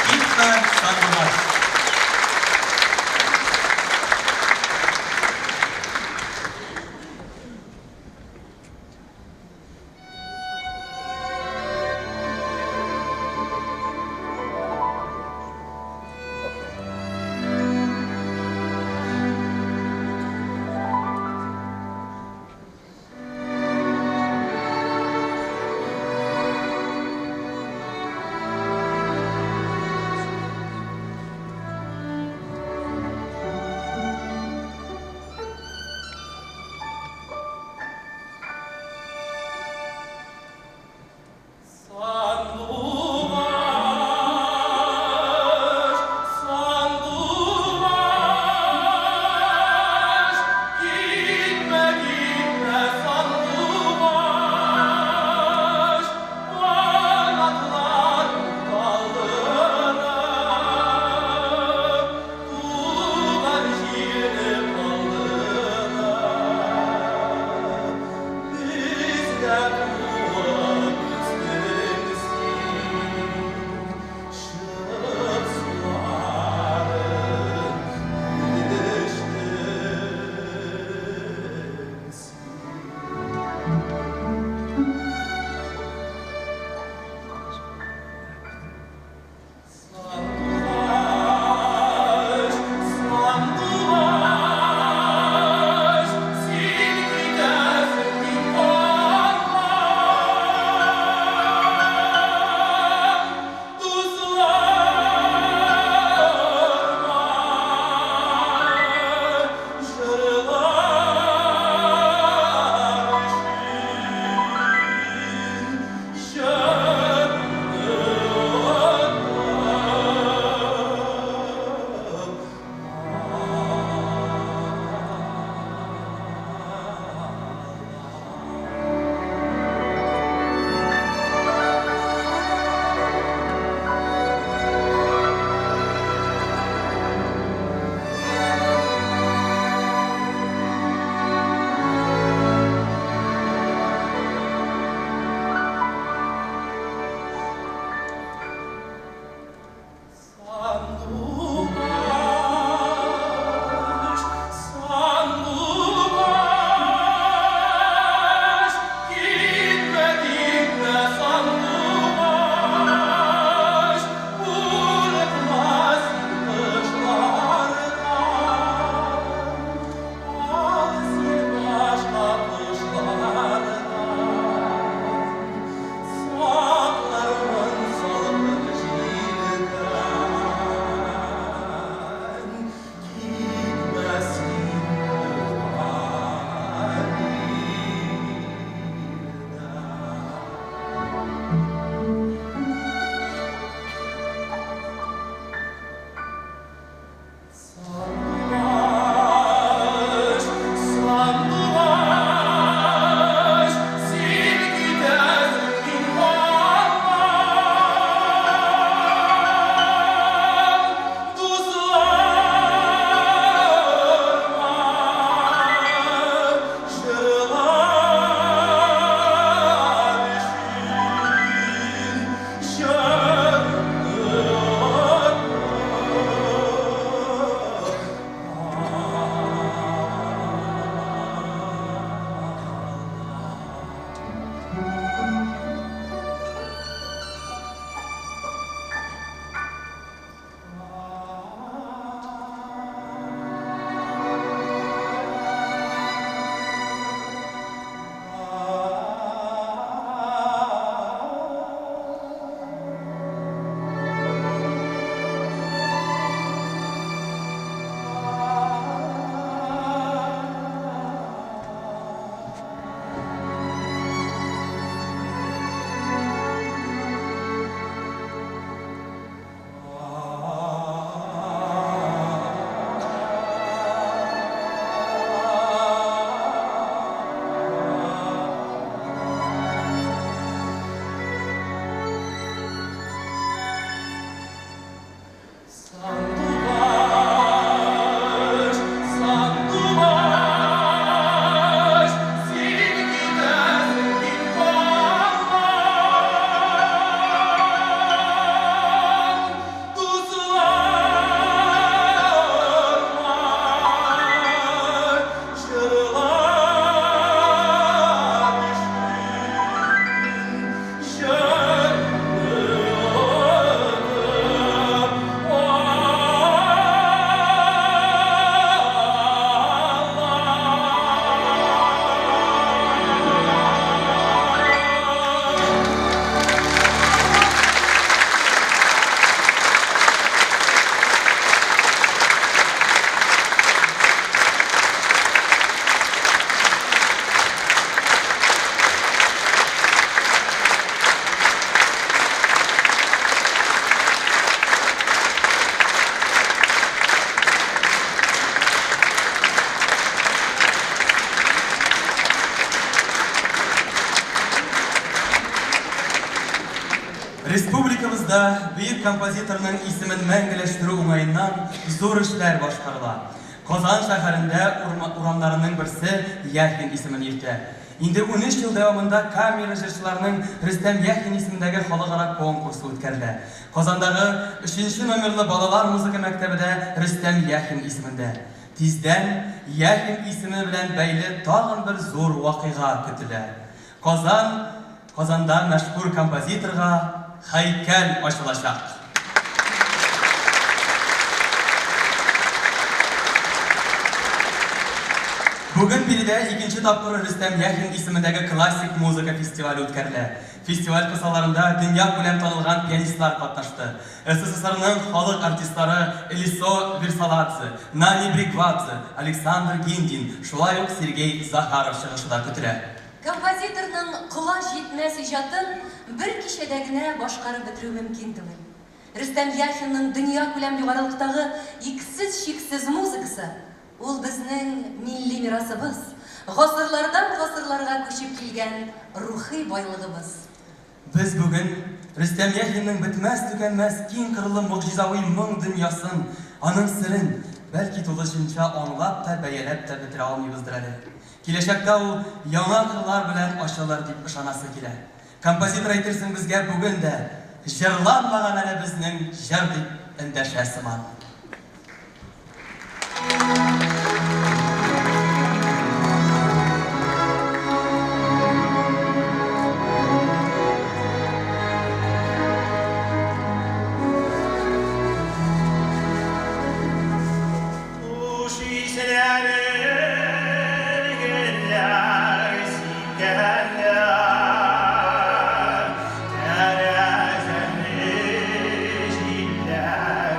C: Китмә, сандугач! Республикада бөек композиторның исемен мәңгеләштерү уңаеннан зур эшләр башкарыла. Казан шәһәрендә урамнарының берсе Яхин исемен йөртә. Инде 13 ел дәвамында камера җырчыларының Рөстәм Яхин исемендәге халыкара конкурсы үткәрелә. Казандагы 3 номерлы балалар музыка мәктәбе дә Рөстәм Яхин исемендә. Тиздән Яхин исеме белән бәйле тагын бер зур вакыйга көтелә. Казанда мәшһүр композиторга һәйкәл ачылачак. Бүген биредә икенче тапкыр Рөстәм Яхин исемендәге классик музыка фестивале үткәрелә. Фестиваль кысаларында дөнья күләм танылган пианистлар катнашты. СССРның халык артистлары Элисо Вирсаладзе, Нани Бригвадзе, Александр Гиндин, шулай ук Сергей Захаров чыгышы да көтелә.
B: Композиторның колач җитмәс иҗатын бер кичәдә генә башкарып бетерү мөмкин түгел. Рөстәм Яхинның дөнья күләм югарылыктагы иксез-чиксез музыкасы ул безнең милли мирасыбыз, гасырлардан гасырларга күчеп килгән рухи байлыгыбыз.
C: Без бүген Рөстәм Яхинның бетмәс-төкәнмәс киң кырлы могҗизави моң дөньясын, аның серен бәлки тулысынча аңлап та, бәяләп тә бетерә алмыйбыздыр әле. Киләчәктә ул яңа кырлар белән ачылыр дип ышанасы килә. Композитор әйтерсең безгә бүген дә җырланмаган әле безнең җыр дип эндәшә сыман.
G: Хуш исләре гөлләр сипкәннәр, тәрәзәмне җилләр.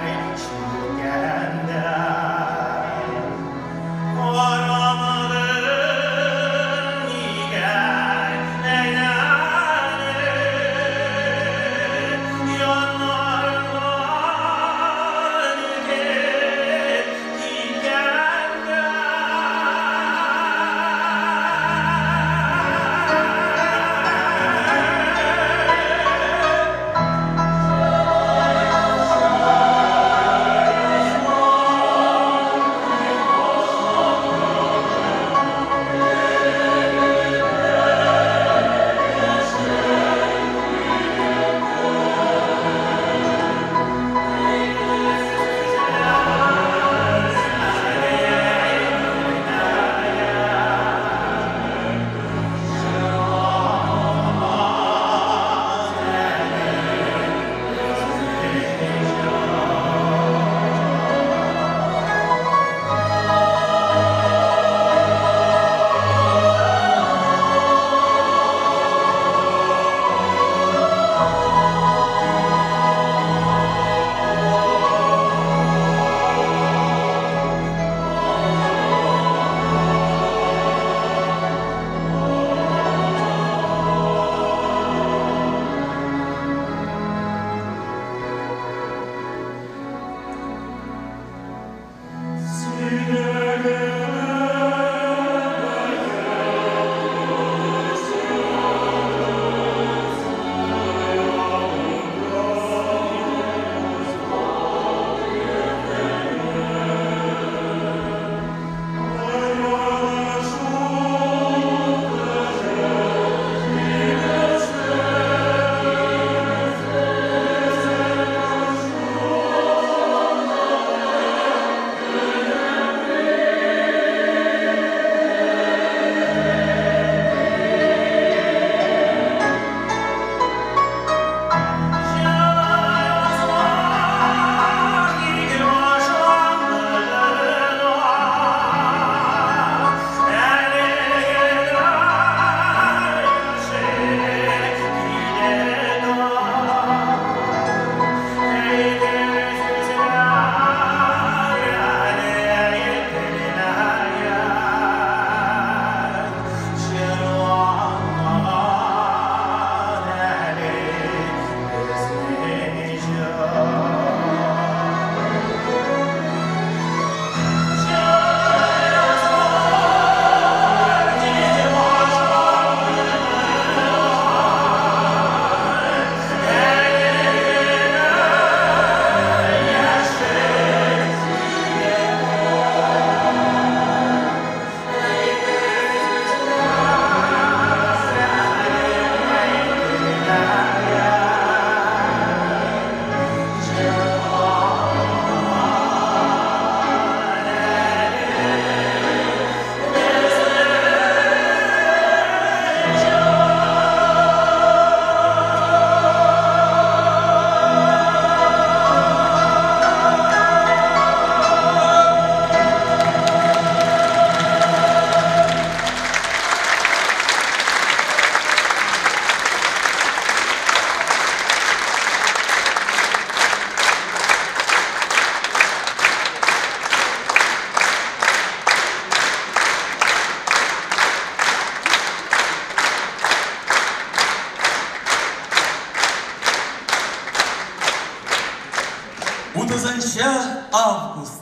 C: Утызынчы август.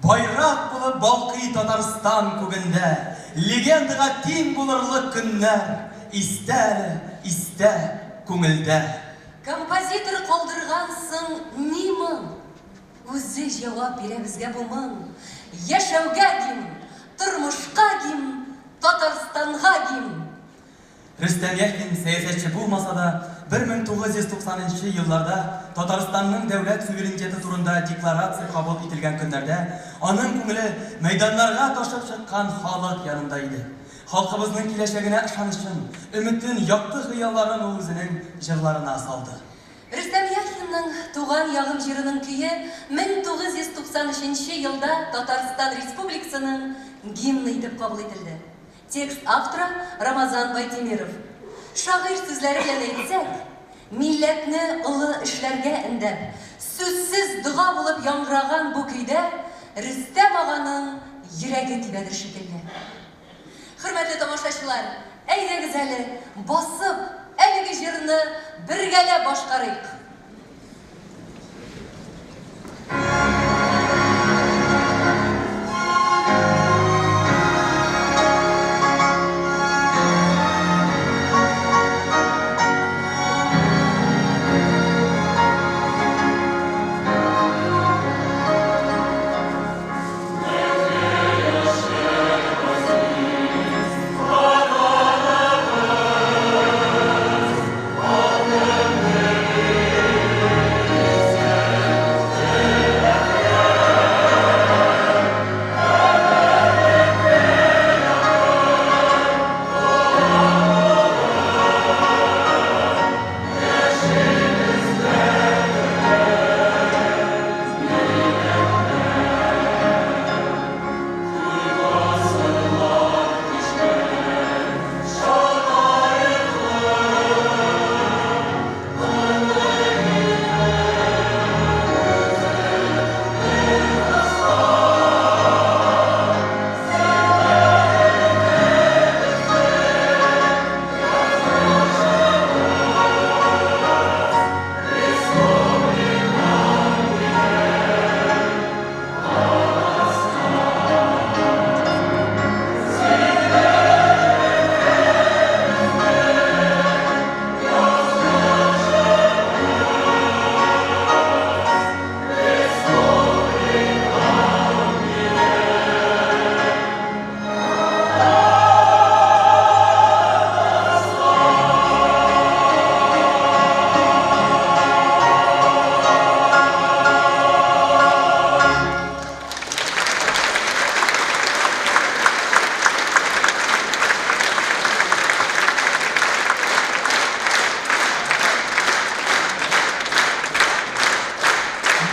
C: Байрак булып балкый Татарстан күгендә. Легендага тиң булырлык көннәр. Истә әле, истә, күңелдә.
B: Композитор калдыргансың ни моң? Үзе җавап бирә безгә бу моң. Яшәүгә гимн, тормышка гимн, Татарстанга гимн!
C: Рөстәм Яхин сәясәтче булмаса да, 1990 нчы елларда Татарстанның дәүләт суверенитеты турында декларация кабул ителгән көннәрдә аның күңеле мәйданнарга ташып чыккан халык янында иде. Халкыбызның киләчәгенә ышанычын, өметен, якты хыялларын ул үзенең җырларына салды.
B: Рөстәм Яхинның Туган ягым җырының көе 1993 нче елда Татарстан Республикасының гимны итеп кабул ителде. Текст авторы, Рамазан Байтимиров. Шагыйрь сүзләре белән әйтсәк, милләтне олы эшләргә өндәп, сүзсез дога булып яңгыраган бу көйдә Рөстәм аганың йөрәге тибәдер шикелле. Хөрмәтле тамашачылар, әйдәгез әле, басып, әлеге җырны бергәләп башкарыйк!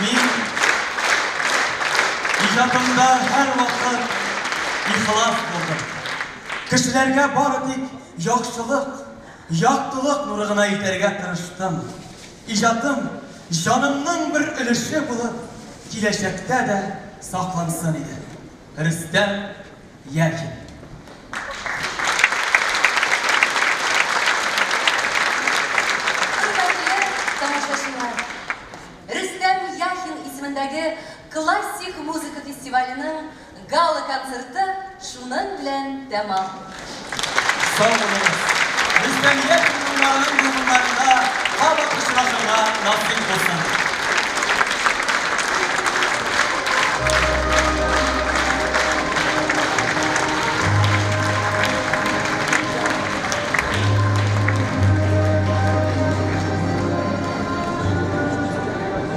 C: Мин иҗатымда һәрвакыт ихлас булдым. Кешеләргә бары тик яхшылык, яктылык нуры гына илтәргә тырыштым. Иҗатым җанымның бер өлеше булып, киләчәктә дә саклансын иде. Рөстәм Яхин.
B: Хөрмәтле тамашачылар! Рөстәм Яхин исемендәге классик музыка фестиваленең гала-концерты шуның белән тәмам.
C: Сау булыгыз! Рөстәм Яхин моңнарының дулкыннарында кабат очрашырга насыйп булсын!